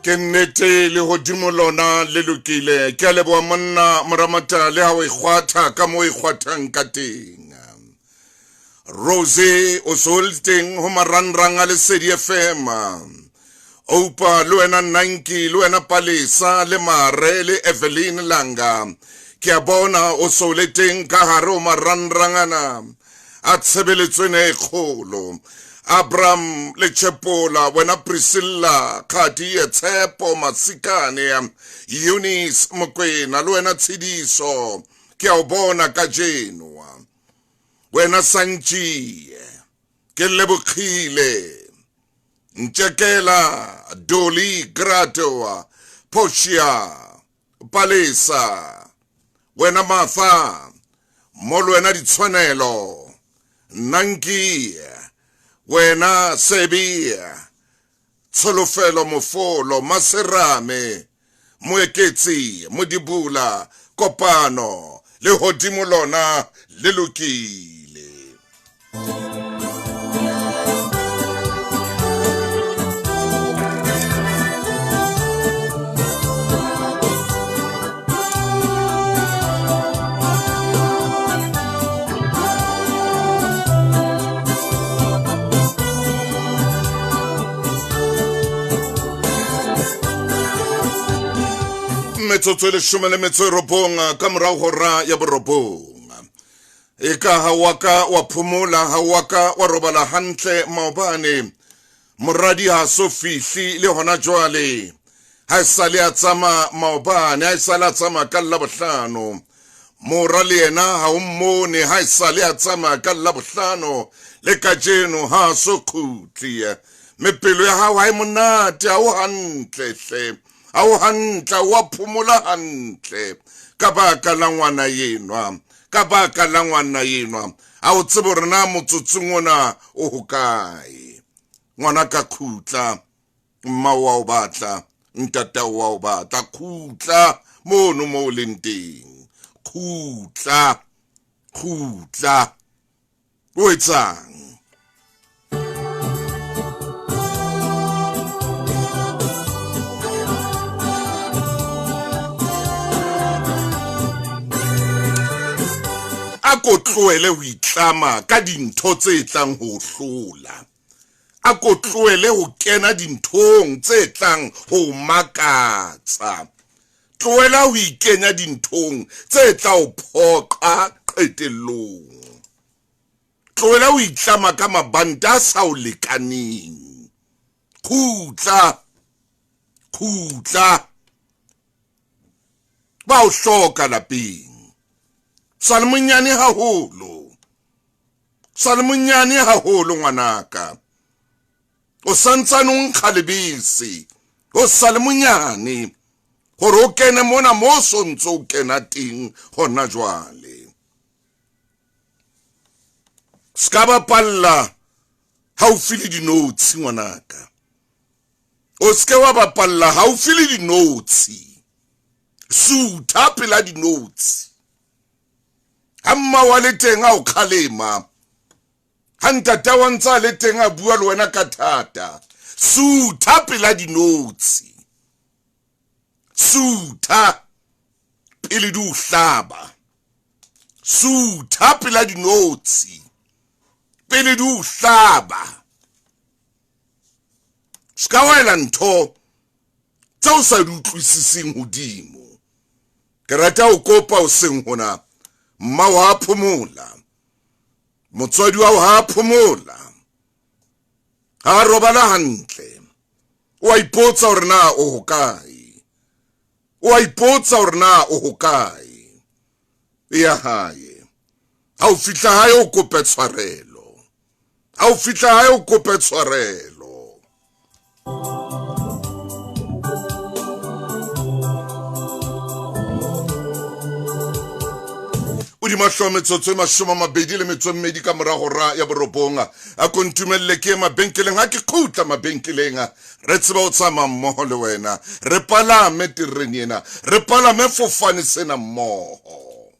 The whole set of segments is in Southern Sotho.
Ke nnete lehodimo lona le lokile. Ke a leboha monna Moramatale ha o e kgwatha ka mo e kgwathang ka teng. Rose o so le teng ho marangrang a Lesedi FM. Oupa le wena Nanki le wena Palesa le Mare le Evelyn Langa. Ke a bona o so le teng ka hare ho marangrang ana a tshebeletso ena e kgolo. Abram le Chepola wena Priscilla Kgadie Tshepo Masikane Eunice Mokwena le wena Tshidiso ke a o bona kajeno. Wena Santjie ke lebogile Ntšekela Dolly Gratoa Portia Palesa wena Martha mo le wena Ditshwanelo Nanki wena Sebi Tsholofelo Mofolo Maserame Moeketsi Modibula Kopano lehodimo lona le lokile. Metsotso e leshome le metso e robong ka morago hora ya borobong. E ka ha wa ka wa phomola, ha wa ka wa robala hantle maobane. Moradi ha so fihli le hona jwale. Ha e sale a tsamaya maobane, ha e sale a tsamaya ka Labohlano. Mora le yena ha o mmone, ha e sale a tsamaya ka Labohlano le kajeno ha so kgutli. Mme pelo ya hao ha e monate, ha o hantle hle. Ha o hantle, ha o a phomola hantle ka baka la ngwana enwa. Ka baka la ngwana enwa, ha o tsebe hore na motsotsong ona o hokae. Ngwana ka khutla, mma o a o batla, ntata o a o batla. Khutla mono mo o leng teng. Khutla, khutla. O etsang? A ko tlohele ho itlama ka dintho tse tlang ho o hlola. A ko tlohele ho kena dinthong tse tlang ho o makatsa. Tlohela ho ikenya dinthong tse tla o phoqa qetellong. Tlohela ho itlama ka mabanta a sa o lekaneng. Khutla, khutla. Ba o hloka lapeng. Sa le monyane haholo. Sa le monyane haholo ngwanaka. O santsane o nkga lebese. O sa le monyane hore o kene mona mo o sontso o kena teng hona jwale. Ska bapalla haufi le dinotshi ngwanaka. O seke wa bapalla haufi le dinotshi. Sutha pela dinotshi. Ha mma wa le teng a o kgalema, ha ntata wa ntse a le teng a bua le wena ka thata, sutha pela dinotshi. Sutha pele di o hlaba. Sutha pela dinotshi pele di o hlaba. Ska wela ntho tse o sa di utlwisiseng hodimo. Ke rata ho kopa hoseng hona, mma wa phomola, motswadi wa hao ha phomola, ha robala hantle, o a ipotsa hore na o hokae, o a ipotsa hore na o hokae. E ya hae, ha o fihla hae o kope tshwarelo, ha o fihla hae o kope tshwarelo. O di mahlo metsotso e mashome a mabedi le metso e mmedi ka mora hora ya borobong. A ko ntumelle ke ye mabenkeleng. Ha ke kgutla mabenkeleng, re tseba ho tsamaya mmoho le wena. Re palame terene ena, re palame fofane sena mmoho.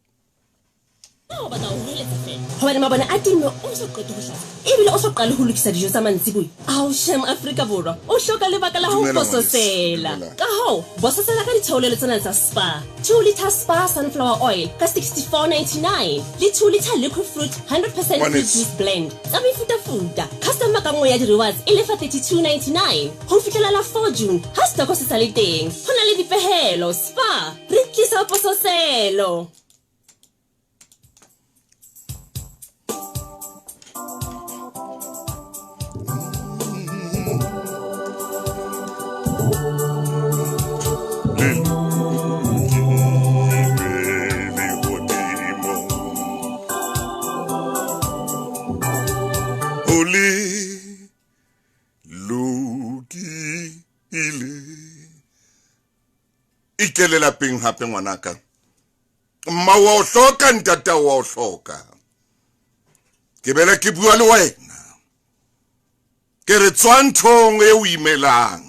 o batla ho hweletsa feela hobane mabone a timme o so qete ho hlatsa ebile o so qale ho lokisa dijo tsa mantsiboya? Ao shem, Afrika Borwa, o hloka lebaka la ho Dumela, ngwaneso. bososela. Dumela. Ka hoo, bososela ka ditheolelo tsena tsa Spar. 2 litre Spar sunflower oil ka 64.99 le 2 litre liquid fruit 100% fruit Ngwaneso. juice blend tsa mefutafuta. Customer ka nngwe ya di-rewards e lefa 32.99 ho fihlela la 4 June ha stoko se sa le teng. Ho na le dipehelo. Spar, re tlisa pososelo. Le lokile lehodimo. O le lokile. Ikele lapeng hape ngwanaka. Mma wa o hloka, ntata wa o hloka. Ke bele ke bua le wena. Ke re tswa nthong e o imelang.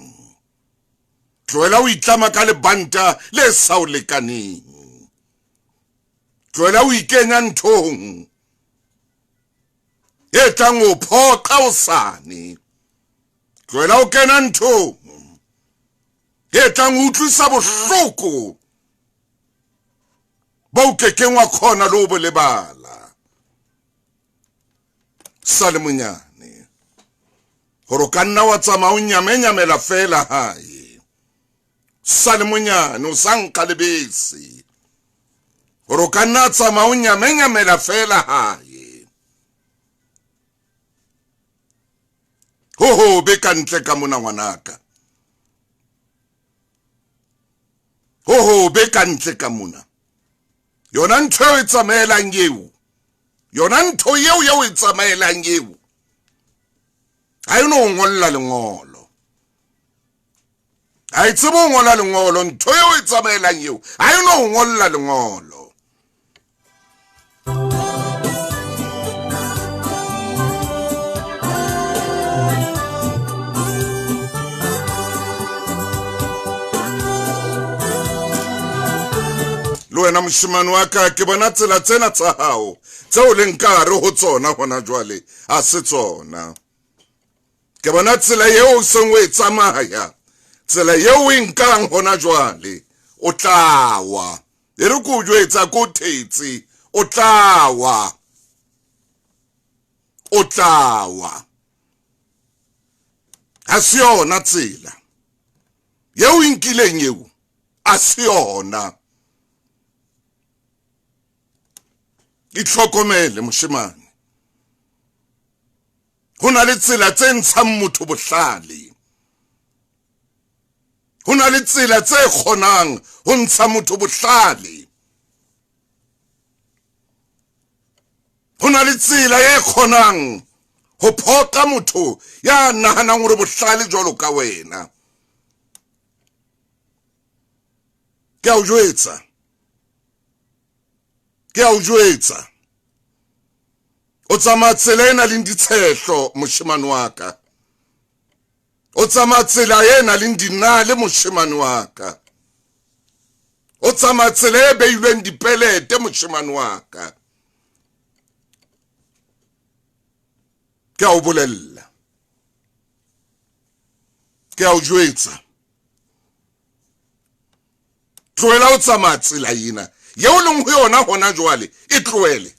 Tlohela ho itlama ka lebanta le sa o lekaneng. Tlohela ho ikenya nthong e tlang ho phoqa hosane. Tlohela ho kena nthong e tlang ho utlwisa bohloko bo o kekeng wa kgona le ho bo lebala. Sa le monyane gore o ka nna wa tsamaya o nyamenyamela fela hae. Sa le monyane o sa nka lebese gore o ka nna tsamaya o nyamenyamela fela hae. Ho hobe ka ntle ka mona ngwanaka. Ho hobe ka ntle ka mona. Yona ntho eo e tsamaelang eo, yona ntho eo eo e tsamaelang eo, ha e no ngolla lengolo. Ha e tsebe ho ngola lengolo. Ntho eo e tsamaelang eo ha e no ngolla lengolo. Le wena moshemane wa ka, ke bona tsela tsena tsa hao tseo leng ka hare ho tsona hona jwale ha se tsona. Ke bona tsela eo o seng o e tsamaya, tsela eo o e nkang hona jwale, o tla wa. E re ke o jwetsa, ke o thetse, o tla wa. O tla wa. Ha se yona tsela eo e nkileng eo, a se yona. Itlhokomele moshemane. Ho na le tsela tse ntshang motho bohlale. Ho na le tsela tse kgonang ho ntsha motho bohlale. Ho na le tsela e kgonang ho phoqa motho ya nahanang hore bohlale jwalo ka wena. Ke a o jwetsa. Ke a o jwetsa. O tsamaya tsela e nang le ditshehlo moshemane wa ka. O tsamaya tsela e nang le dinale moshemane wa ka. O tsamaya tsela e beilweng dipelete moshemane wa ka. Ke a o bolella. Ke a o jwetsa. Tlohela o tsamaya tsela ena yeo leng ho yona hona jwale, e tlohele.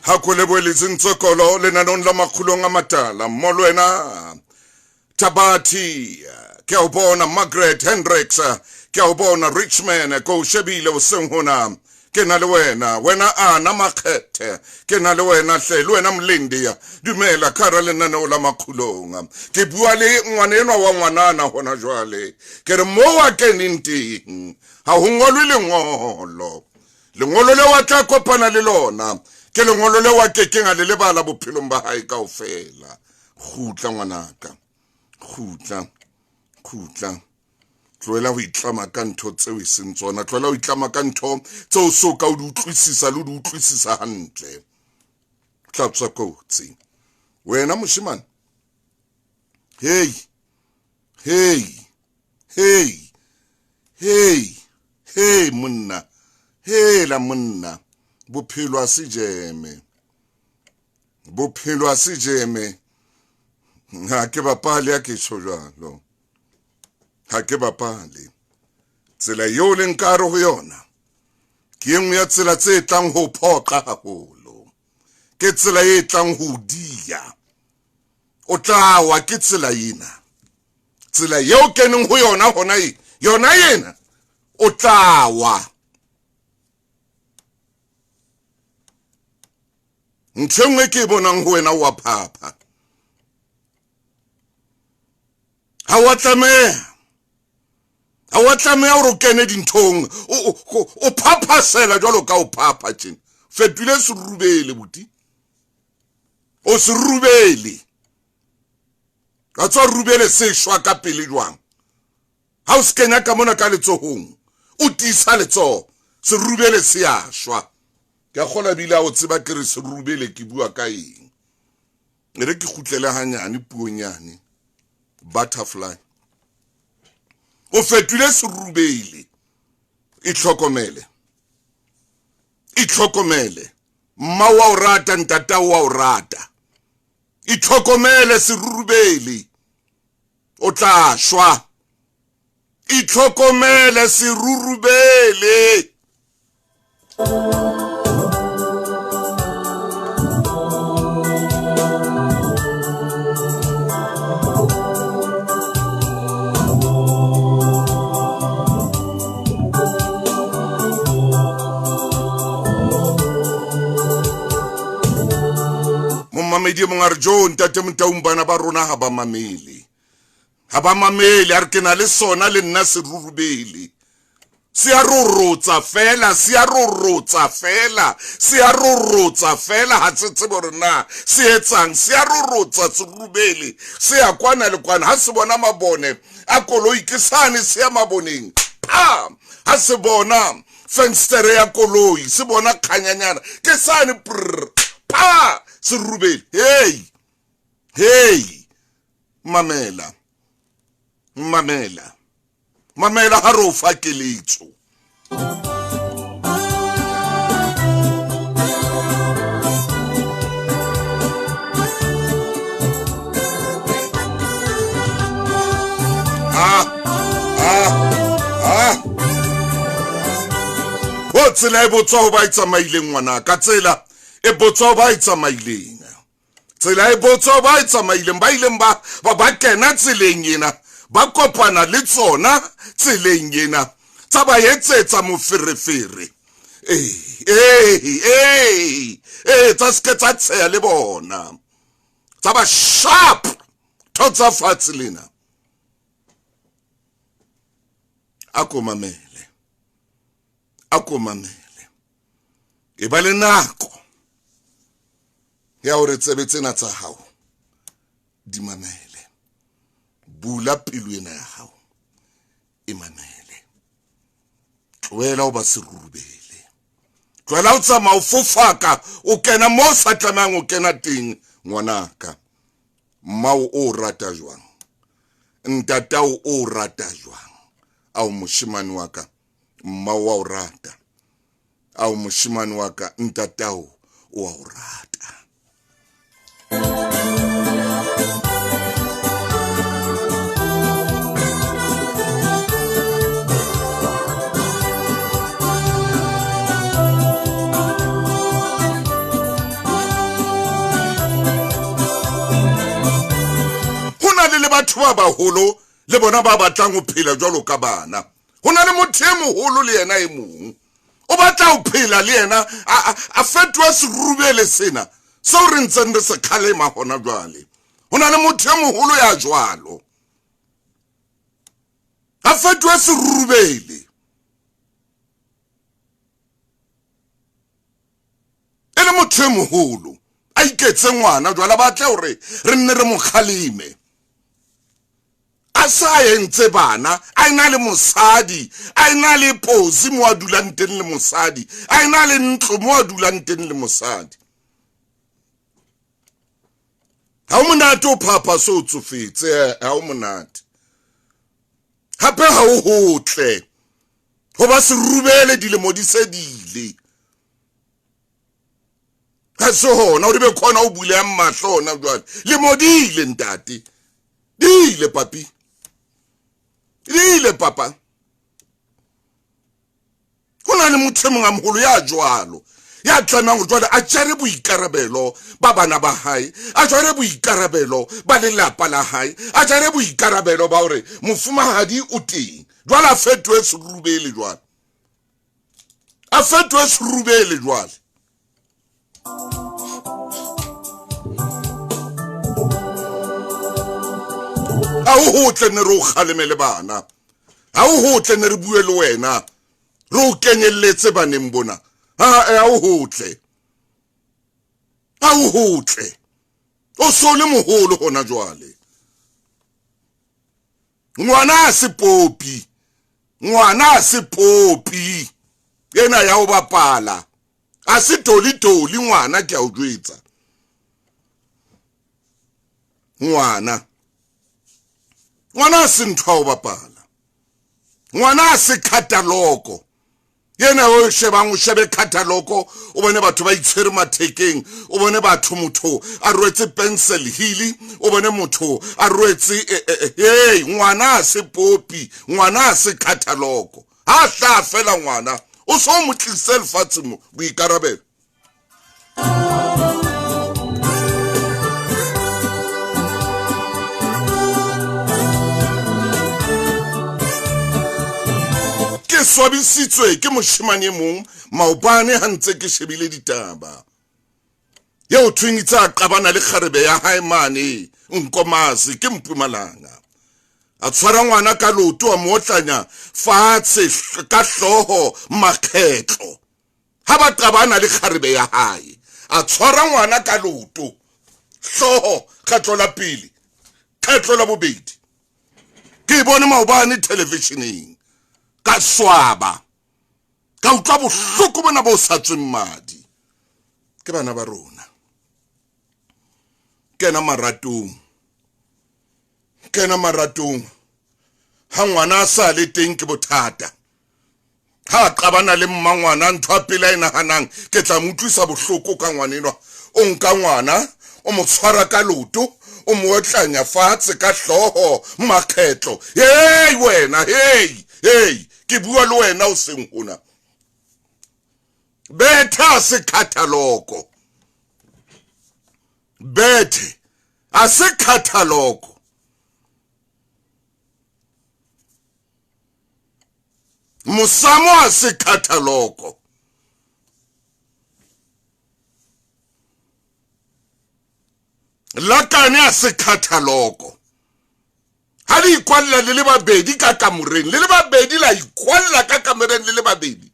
Ha ko leboheletse Ntsokolo lenaneong la Makgulong a Matala. Mmo le wena Tabati, ke a o bona Margaret Hendricks, ke a o bona Richman, ko o shebile hoseng hona. Ke na le wena, wena Ana Makgethe, ke na le wena hle, le wena Mlindi, dumela ka hara lenaneo la Makgulong. Ke bua le ngwana enwa wa ngwanana hona jwale. Ke re moo a keneng teng ha ho ngolwe lengolo. Lengolo leo a tla kopana le lona Ke lengolo leo a kekeng a le lebala bophelong ba hae kaofela. Kgutla ngwanaka, kgutla, kgutla. Tlohela ho itlama ka ntho tseo e seng tsona, tlohela ho itlama ka ntho tseo so ka o di utlwisisa le o di utlwisisa hantle. Tla tswa kotsi wena moshemane. Hey, hey, hey, hey, hey monna, hela monna. Bophelo a se jeme, bophelo a se jeme. Ha ke bapale, ha ke tjho jwalo, ha ke bapale. Tsela eo leng ka hare ho yona ke e nngwe ya tsela tse tlang ho phoqa haholo, ke tsela e tlang ho diya. O tla wa ke tsela ena, tsela eo keneng ho yona hona e yona ena, o tla wa. Ntho e nngwe ke e bonang ho wena, wa phapha. Ha wa tlameha, ha wa tlameha hore o kene dinthong, o phaphasela jwalo ka o phapha tjena. Fetohile serubele buti, o serubele. Ka tswa rubele se shwa ka pele jwang? Ha o se kenya ka mona ka letsohong, o tiisa letsoho, serubele se a shwa. Ke a kgolwa ebile ha o tseba ke re serubele ke bua ka eng. E re ke kgutlele hanyane puong yane. Butterfly. O fetohile serubele. Itlhokomele, itlhokomele. Mma wa o rata, ntata wa o rata. Itlhokomele serurubele, o tla shwa. Itlhokomele serurubele. Momamedi e mong a re, Jo ntate Motaung, bana ba rona ha ba mamele, ha ba mamele. A re ke na le sona le nna serurubele, se a rorotsa fela, se a rorotsa fela, se a rorotsa fela. Ha se tsebe hore na se etsang, se a rorotsa serurubele, se ya kwana le kwana. Ha se bona mabone a koloi ke sane se ya maboneng, pa. Ha se bona fenstere ya koloi, se bona kganyanyana ke sane, prr, pa, serurubele. Hey, hey, mamela, mamela, mamela ha re o fa keletso. Ah, ah, ah. O tsela e botswa ho ba e tsamaileng ngwanaka, tsela e botswa ho ba e tsamaileng, tsela e botswa ho ba e tsamaileng, ba ileng ba kena tseleng ena, ba kopana le tsona tseleng ena, tsa ba etsetsa moferefere. Tsa se ke tsa tsheya le bona, tsa ba sharp tho tsa fatshe lena. A ko mamele, a ko mamele. E ba le nako ya hore tsebe tsena tsa hao di mamele. Bula pelo ena ya hao e mamele. Tlohela ho ba serurubele, tlohela ho tsamaya o fofaka, o kena moo o sa tlamehang ho kena teng. Ngwanaka, mmao o rata jwang, ntatao o rata jwang? Ao moshemane wa ka, mmao wa o rata. Ao moshemane wa ka, ntatao o a o rata. Ho na le batho ba baholo le bona ba batlang ho phela jwalo ka bana. Ho na le motho e moholo le yena e mong o batla ho phela le yena, a fetohe serurubele sena seo re ntseng re se kgalema hona jwale. Ho na le motho e moholo ya jwalo, a fetohe serurubele. Se le motho e moholo a iketse ngwana jwale ba tle hore re nne re mo kgaleme. A sa entse bana, a ena le mosadi, a ena le posi mo a dulang teng le mosadi, a ena le ntlo mo a dulang teng le mosadi. Ha o monate o phapha so o tsofetse, ha o monate. Hape ha o hotle ho ba serubele dilemo di se dile. Ha se hona o be khona o buleang mahlo ona jwale. Lemo di ile ntate. Di ile papi. Di ile papa. Ho na le motho e mong a moholo ya jwalo, ya tlamehang hore jwale a jare boikarabelo ba bana ba hae, a jare boikarabelo ba lelapa la hae, a jare boikarabelo ba hore mofumahadi o teng. Jwale a fetohe serubele jwale. A fetohe serubele jwale. Ha o hotle ne re o kgalemele bana. Ha o hotle ne re bue le wena. Re o kenyelletse baneng bona. Ha o hotle. Ha o hotle. O so le moholo hona jwale. Ngwana a se popi. Ngwana a se popi. Ena ya ho bapala. A se toli toli ngwana ke a o jwetsa. Ngwana. Ngwana a se ntho ya ho bapala. Ngwana a se khataloko. Yena o shebang o shebe khataloko, o bone batho ba itshwere mathekeng, o bone batho motho a rwetse pencil heel, o bone motho a rwetse hey, ngwana a se popi, ngwana a se khataloko. Ha hla fela ngwana o so mo tlise lefatshe mo boikarabelo. Ke swabisitswe ke moshemane e mong maobane ha ntse ke shebile ditaba. Eo thweng itse a qabana le kgarebe ya hae mane Nkomazi ke Mpumalanga. A tshwara ngwana ka leoto a mo otlanya fatshe ka hlooho makgetlo. Ha ba qabana le kgarebe ya hae, a tshwara ngwana ka leoto hlooho kgetlo la pele, kgetlo la bobedi. Ke e bone maobane televisioneng, ka swaba, ka utlwa bohloko bona bo sa tsweng madi. Ke bana ba rona. Kena maratong. Kena maratong. Ha ngwana a sa le teng ke bothata. Ha a qabana le mma ngwana, ntho ya pele a e nahanang, ke tla mo utlwisa bohloko ka ngwanenwa. O nka ngwana, o mo tshwara ka leoto, o mo otlanya fatshe ka hlooho makgetlo. Hey wena, hey, hey, ke bua le wena o seng hona. Bethe a se khathaloko. Bethe a se khathaloko. Mosamo a se khathaloko. Lakane a se khathaloko. Ha le ikwalla le le babedi ka kamoreng, le le babedi la ikwalla ka kamoreng le le babedi.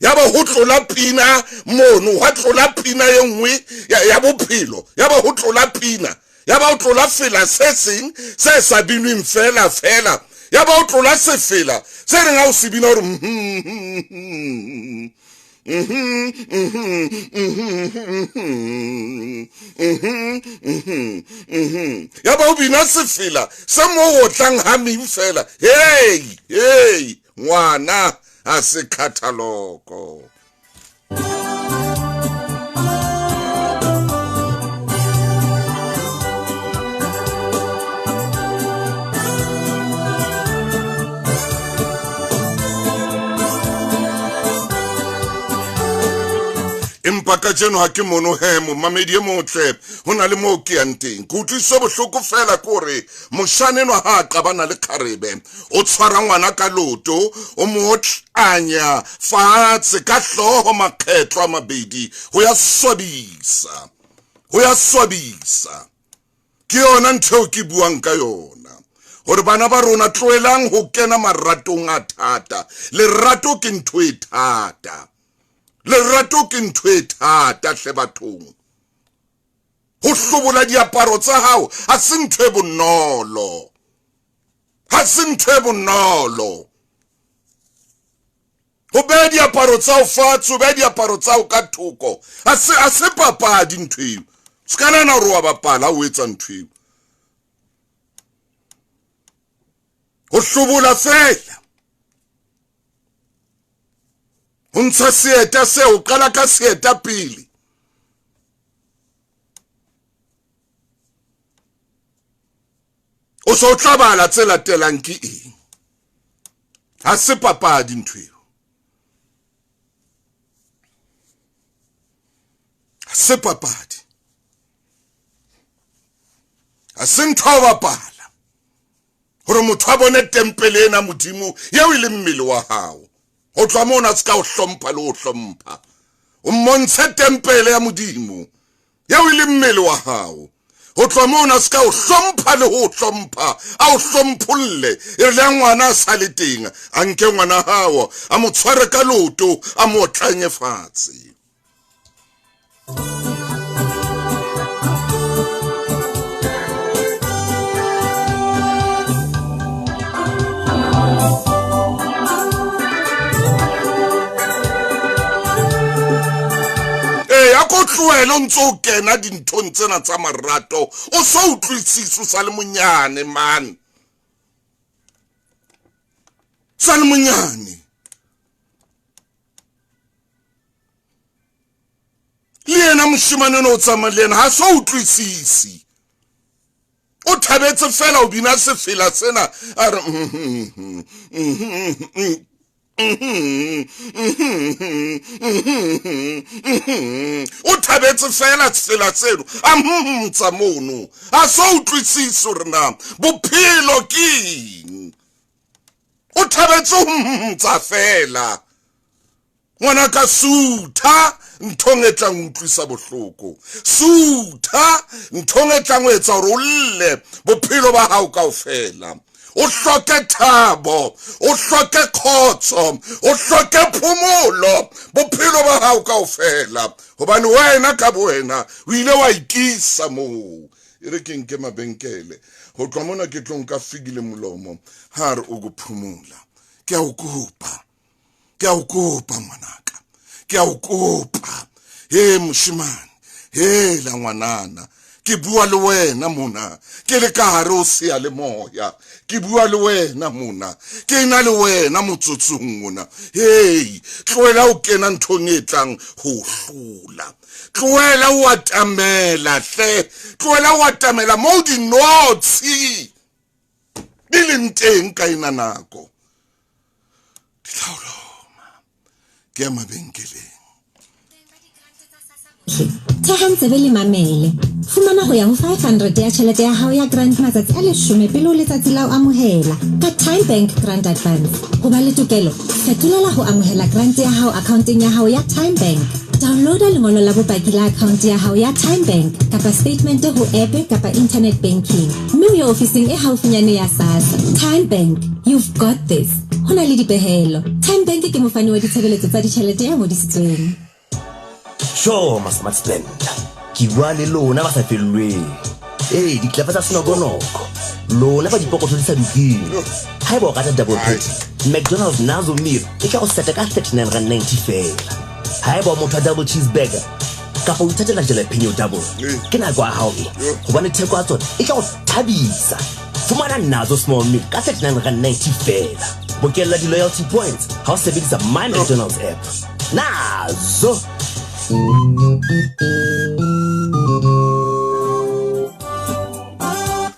Ya ba ho tlola pina mono, hwa tlola pina e nngwe ya bophelo, ya ba ho tlola pina, ya ba ho tlola fela se seng se sa binweng fela fela, ya ba ho tlola sefela se reng ha o se bina hore ya ba o bina sefela se mo otlang hameng fela. Hey, hey, ngwana a se khathaloko. Empa kajeno ha ke mono he, momamedi e motle, ho na le moo ke yang teng. Ke utlwisiswe bohloko fela ke hore moshane enwa ha a qabana le kgarebe, o tshwara ngwana ka leoto, o mo otlanya fatshe ka hlooho makgetlo a mabedi. Ho ya swabisa, ho ya swabisa. Ke yona ntho eo ke buang ka yona. Hore bana ba rona tlohelang ho kena maratong a thata. Lerato ke ntho e thata. Lerato ke ntho e thata hle bathong. Ho hlobola diaparo tsa hao ha se ntho e bonolo. Ha se ntho e bonolo. Ho beha diaparo tsa hao fatshe, ho beha diaparo tsa hao ka thoko. Ha se papadi ntho eo. Se ka nahana hore wa bapala ha o etsa ntho eo. Ho hlobola fela. Ho ntsha seeta seo, qala ka seeta pele. O so tla bala tse latelang ke eng? Ha se papadi ntho eo. Ha se papadi. Ha se ntho ya ho bapala. Hore motho a bone tempele ena Modimo eo e leng mmele wa hao. Ho tloha moo o se ka o hlompha le ho hlompha. O mmontshe tempele ya Modimo eo e leng mmele wa hao. Ho tloha moo o se ka o hlompha le ho hlompha, a o hlompholle. E re le ha ngwana a sa le teng, a nke ngwana hao, a mo tshware ka leoto, a mo otlanye fatshe. Ee, a ko tlohele o ntse o kena dinthong tsena tsa marato, o so utlwisise o sa le monyane man. Sa le monyane. Le yena moshemane ono o tsamaya le yena ha so utlwisise. O thabetse fela o bina sefela sena a re o thabetse fela sefela seno a mntsa mono a so utlwisise hore na bophelo ke eng. O thabetse ho mntsa fela. Ngwana ka sutha nthong e tlang utlwisa bohloko. Sutha nthong e tlang ho etsa hore o lle bophelo ba hao kaofela. O hloke thabo, o hloke khotso, o hloke phomolo bophelo ba hao kaofela. Hobane wena ka bowena o ile wa ikisa moo. E re ke nke mabenkele. Ho tloha mona ke tlo nka figile molomo ha re o go phomola. Ke a o kopa. Ke a o kopa ngwanaka. Ke a o kopa. He moshemane, he la ngwanana. Ke bua le wena mona. Ke le ka hare o seya le moya. Ke bua le wena mona. Ke na le wena motsotsong mona. Hey, tlohela o kena nthong e tlang ho hlola. Tlohela o atamela hle. Tlohela o atamela moo dinotshi di leng teng ka ena nako. Di tla o loma. Ke ya mabenkeleng. Thehang tsebe le mamele. Fumana ho ya ho 500 ya tjhelete ya hao ya grant matsatsi a 10 pele ho letsatsi la ho amohela ka Time Bank Grant Advance. Ho ba le tokelo, fetolela ho amohela grant ya hao akhaonteng ya hao ya Time Bank. Downloada lengolo la bopaki la akhaonte ya hao ya Time Bank kapa statement ho app kapa internet banking mme o ye ofising e haufinyane ya SASSA. Time Bank, you've got this. Ho na le dipehelo. Time Bank ke mofani wa ditshebeletso tsa ditjhelete ya ngodisitsweng. Sure, ma smart spender. Ke bua le lona ba sa fellweng. Ee, ditlapa tsa senokonoko. Lona ba dipokotho di sa dukeng. Haeba o rata double patty, McDonald's Nazo Meal e tla go seta ka R39.90 fela. Haeba o motho wa double cheeseburger kapa o ithatela jalapeno double, ke nako ya hao e, hobane theko ya tsona e tla go thabisa. Fumana Nazo Small Meal ka R39.90 fela. Bokella di-loyalty points ha o sebedisa My McDonald's app. Nazo!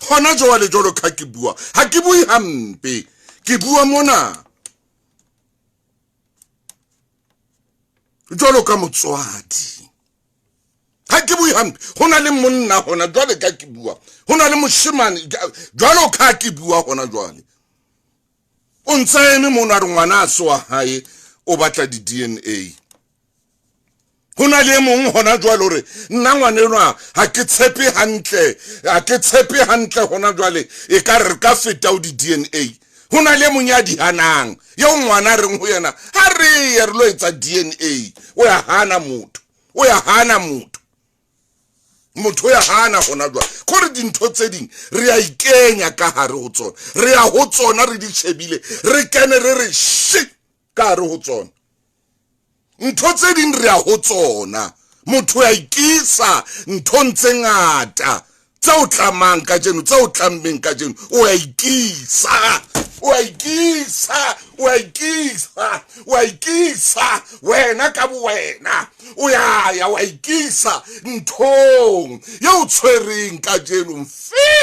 Hona jwale jwalo ka ke bua, ha ke bue hampe, ke bua mona jwalo ka motswadi. Ha ke bue hampe, ho na le monna hona jwale ka ke bua, ho na le moshemane jwalo ka ke bua hona jwale. O ntse eme mona re ngwana a se wa hae o batla di DNA. Ho na le e mong hona jwale hore nna ngwanenwa ha ke tshepe hantle, ha ke tshepe hantle hona jwale, e ka re ka feta ho di-DNA. Ho na le e mong ya di hanang, eo ngwana a reng ho yena, ha re ye re lo etsa DNA. O ya hana motho, o ya hana motho. Motho o ya hana hona jwale. Ke hore dintho tse ding re a ikenya ka hare ho tsona, re ya ho tsona re di shebile, re kene re re shi ka hare ho tsona. Ntho tse ding re ya ho tsona, motho ya ikisa nthong tse ngata tse o tlamang kajeno, tse o tlammeng kajeno, o ya ikisa, o ya ikisa, o ya ikisa, o ya ikisa wena ka bowena, o ya ya wa ikisa nthong ye o tshwereng kajeno. Mfi,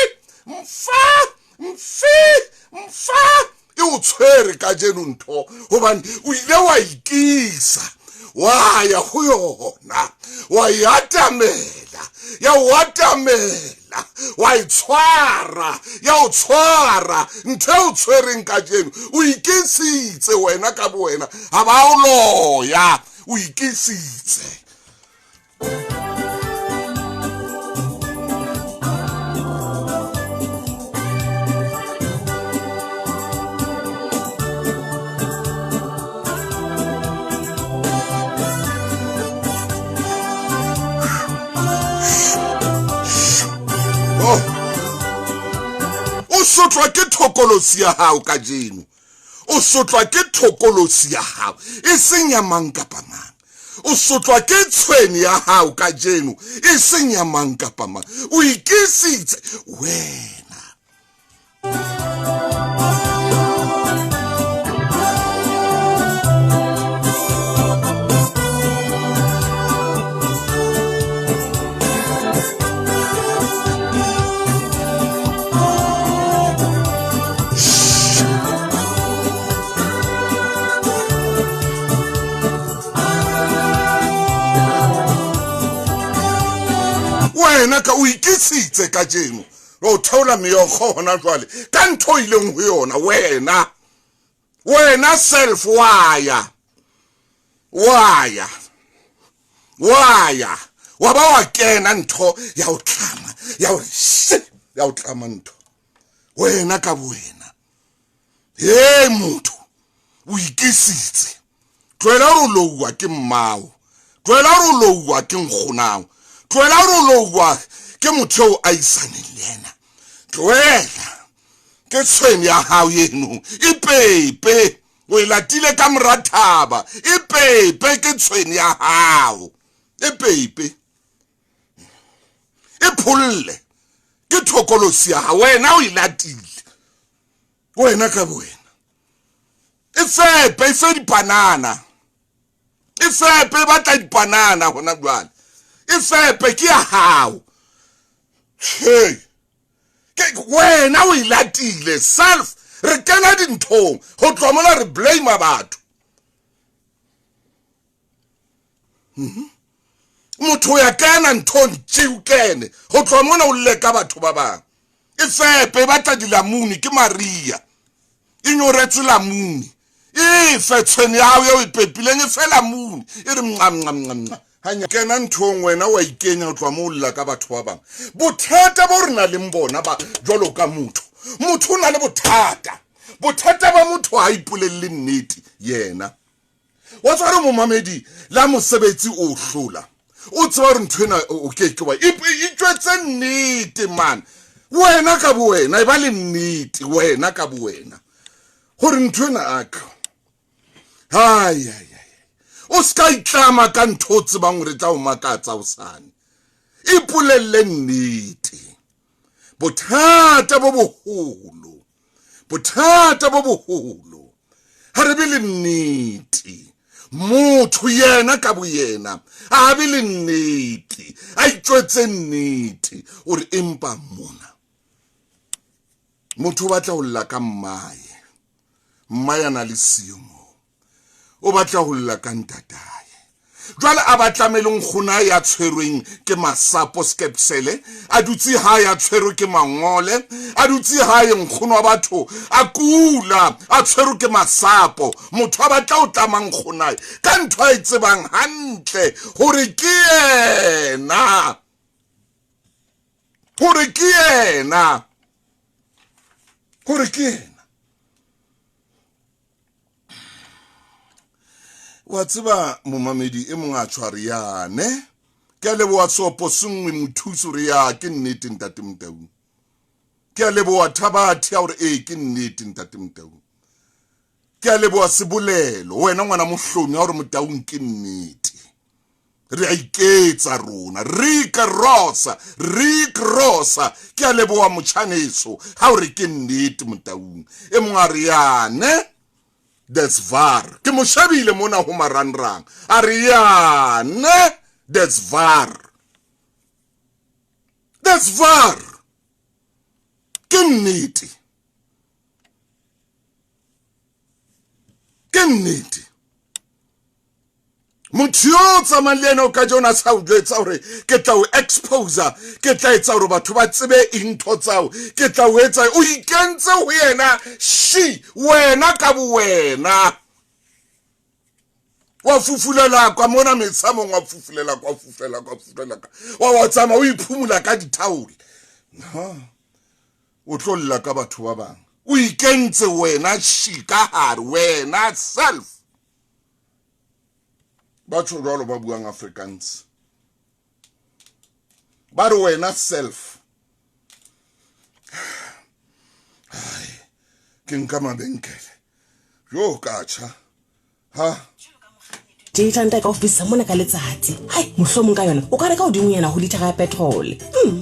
mfa, mfi, mfa, e o tshwere kajeno ntho, hobane o ile wa ikisa, wa ya ho yona, wa e atamela, ya o atamela, wa e tshwara, ya o tshwara. Ntho e o tshwereng kajeno, o ikisitse wena ka bowena, ha ba o loya, o ikisitse. O sotlwa ke thokolosi ya hao kajeno, o sotlwa ke thokolosi ya hao, e seng ya mang kapa mang. O sotlwa ke tshwene ya hao kajeno, e seng ya mang kapa mang. O ikisitse wena. Wena ka o ikisitse kajeno, o theola meokgo hona jwale ka ntho o ileng ho yona wena. Wena self wa ya, wa ya, wa ya, wa ba wa kena ntho ya o tlama, ya o shi, ya o tlama ntho. Wena ka bowena. Hey motho, o ikisitse. Tlohela hore o louwa ke mmao, tlohela hore o louwa ke nkgonao, tlohela hore o louwa ke motho eo a isaneng le yena. Tlohela, ke tshwene ya hao eno, e pepe, o e latile ka mora thaba, e pepe ke tshwene ya hao, e pepe, e pholle, ke thokolosi ya hao, wena o e latile, wena ka bowena. E fepe, e fe dipanana, e fepe, e batla dipanana hona jwale, e fepe ke ya hao. Hey, ke wena o e latile self. Re kena dinthong ho tloha mona re blame batho. Motho o ya kena nthong tje o kene, ho tloha mona o lle ka batho ba bang. E fepe, e batla dilamuni, ke Maria e nyoretswe lamuni, e fe tshwene ya hao eo e pepileng, e fe lamuni, e re mnca, mnca, mnca, mnca. Hanya kena nthong wena wa ikenya ho tloha moo o lla ka batho ba bang. Bothata bo re nang le bona ba jwalo ka motho, motho o na le bothata. Bothata ba motho ha ipolelle nnete yena. Wa tseba hore momamedi la mosebetsi o hlola, o tseba hore ntho ena o ke ke wa itjwetse nnete man. Wena ka bowena, e ba le nnete wena ka bowena hore ntho ena aka. Hai, hai, hai. O ska itlama ka ntho o tsebang hore e tla o makatsa hosane. Ipolelle nnete. Bothata bo boholo, bothata bo boholo, ha re be le nnete. Motho yena ka boyena a be le nnete, a itjwetse nnete o re empa mona motho o batla ho lla ka mmae, mmae a na le siyo moo, o batla ho lla ka ntatae. Jwale a ba tlamele nkgona ya tshwerweng ke masapo skepsele, a dutse ha ya tshwerwe ke mangole, a dutse ha ye nkgono wa batho a kula, a tshwerwe ke masapo. Motho a batla o tlama nkgonae ka ntho a e tsebang hantle hore ke yena, hore ke yena, hore ke yena. Wa tseba momamedi e mong a tshware yane, ke a leboha Sopo Sengwe mothusi hore ya ke nnete ntate Motau. Ke a leboha Thabathi ya hore ee ke nnete ntate Motau. Ke a leboha Sebolelo wena ngwana mohlomi ya hore Motaung ke nnete. Re a iketsa rona. Rick Rosa, Rick Rosa, ke a leboha motjhaneso ha hore ke nnete Motaung. E mong a re yane that's var. Ke mo shebile mona ho marangrang. A re yane that's var. That's var. Ke nnete. Ke nnete. Motho yo o tsamayang le ena o ka jona sa o jwetsa hore ke tla o exposer, ke tla etsa hore batho ba tsebe eng ntho tsao, ke tla o etsa, o ikentse ho yena she wena ka bo wena. Wa fufulela kwa mona metshamong, wa fufulela kwa, fufulela kwa, fufulela kwa. Wa wa tsamaya o iphumula ka dithaole. Ha. O tlo lla ka batho ba bang. O ikentse wena she ka hare, wena self. Batho jwalo ba buang Afrikaans. Ba re wena self. Ai, ke nka mabenkele. Jo ka tjha. Ha. J ranta e ka o fisa mona ka letsatsi. Hai, mohlomong ka yona o ka reka godingonyana go lithara ya petrole.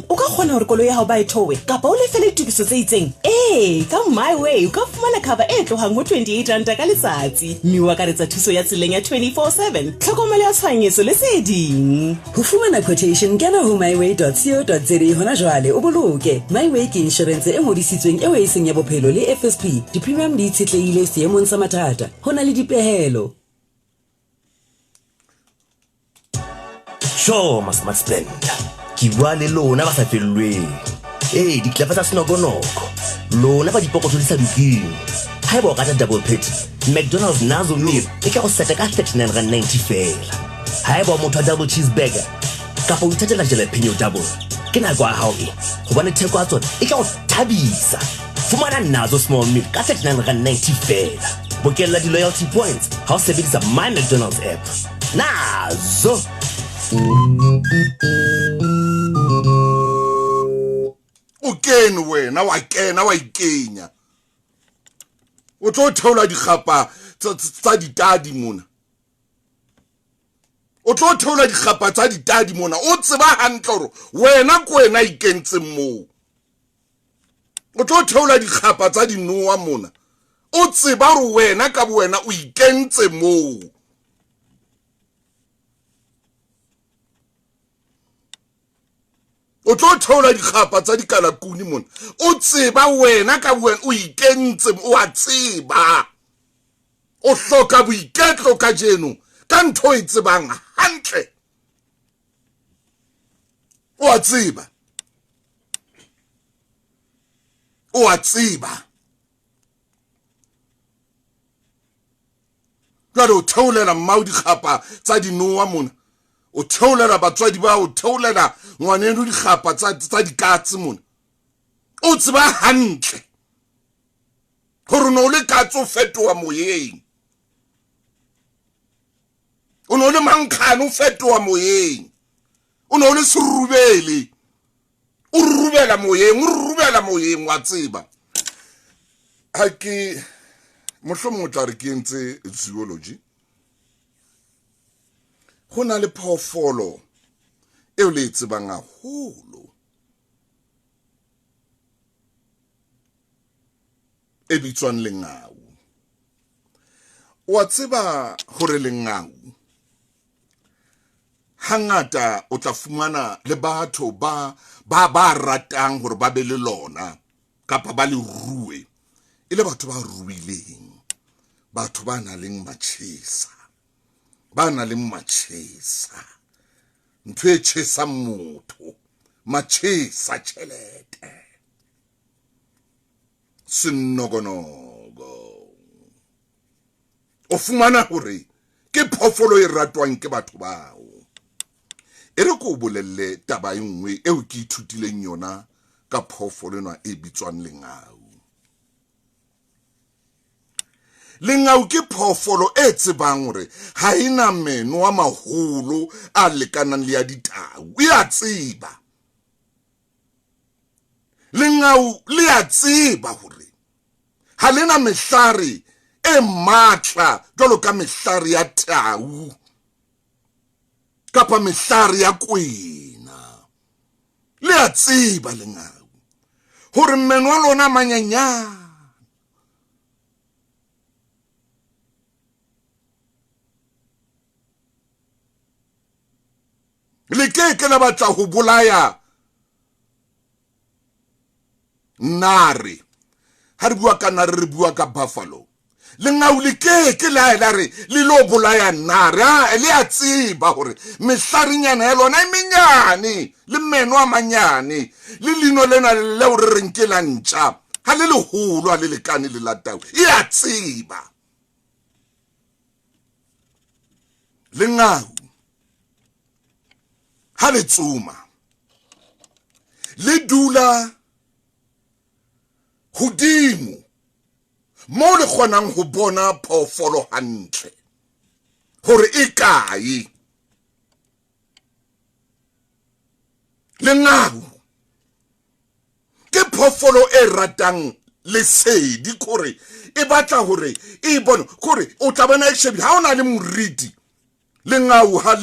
O ka kgona gore koloi ya gago ba e thowe kapa o lefele ditokiso tse itseng. Ee, ka My Way o ka fumana cover e tlohang ho 28 ranta ka letsatsi, mme o akaretsa thuso ya tseleng ya 24/7, tlhokomelo ya tshwanyetso le tse ding. Ho fumana quotation, kena ho myway.co.za hona jwale o boloke. MyWay ke inshorense e ngodisitsweng eo e seng ya bophelo le FSP. Di-premium di itshetlehile seemong sa mathata. Ho na le dipehelo. Sure, ma Smart Splendor. Ke bua le lona ba sa fellweng. Ee, ditlapa tsa senokonoko. Lona ba dipokotho di sa dukeng. Haeba o rata double patty, McDonald's Nazo Meal e tla go seta ka R39.90 fela. Haeba o motho wa double cheeseburger kapa o ithatela jalapeno double, ke nako ya hao e, hobane theko ya tsona e tla go thabisa. Fumana Nazo Small Meal ka R39.90 fela. Bokella di-loyalty points ha o sebedisa My McDonald's app. Nazo! O kene wena, wa kena wa ikenya. O tlo theola dikgapa tsa ditadi mona. O tlo theola dikgapa tsa ditadi mona. O tseba hantle hore wena ke wena ikentseng moo. O tlo theola dikgapa tsa dinowa mona. O tseba hore wena ka bo wena o ikentse moo. O tlo theola dikgapa tsa dikalakuni mona. O tseba wena ka bo wena o ikentse, o a tseba. O hloka boiketlo kajeno ka ntho e tsebang hantle. O a tseba. O a tseba. Jwale o theolela mmao dikgapa tsa dinowa mona. O theolela batswadi ba, o theolela ngwaneno dikgapa tsa dikatse mona. O tseba hantle hore no le katse o fetoha moyeng. O no le mankgane o fetoha moyeng. O no le serubele. O rubela moyeng, o rubela moyeng wa tseba. Ha ke mohlomong o tla re ke entse zoology. Ho na le phoofolo eo le e tsebang haholo e bitswang lengau. Wa tseba hore lengau hangata o tla fumana le batho ba ba ba ratang hore ba be le lona kapa ba le rue, e le batho ba ruileng, batho ba nang le matjhesa, Ba na le matjhesa, ntho e tjhesang motho, matjhesa tjhelete, senokonogo. O fumana hore ke phoofolo e ratwang ke batho bao. E re ke o bolelle taba e nngwe eo ke ithutileng yona ka phoofolo ena e bitswang lengau. Lengau ke phoofolo e tsebang hore ha e na meno a maholo a lekanang le ya ditau. E a tseba. Lengau le a tseba hore ha le na mehlare e matla jwalo ka mehlare ya tau kapa mehlare ya kwena. Le a tseba lengau hore meno a lona a manyenyane. Le ke ke la batla ho bolaya nare. Ha re bua ka nare, re bua ka buffalo. Lengau le ke ke la la re le lo bolaya nare. A le a tseba hore mehlarenyana ya lona e menyane, le meno a manyane, le lino lena leo re reng ke la ntja, ha le leholo, ha le lekane le la tau. E a tseba. Lengau ha le tsoma le dula hodimo moo le kgonang ho bona phoofolo hantle hore e kae. Lengau ke phoofolo e ratang lesedi, kore e batla hore e bone, kore o tla bona e shebile. Ha o na le moriti, lengau ha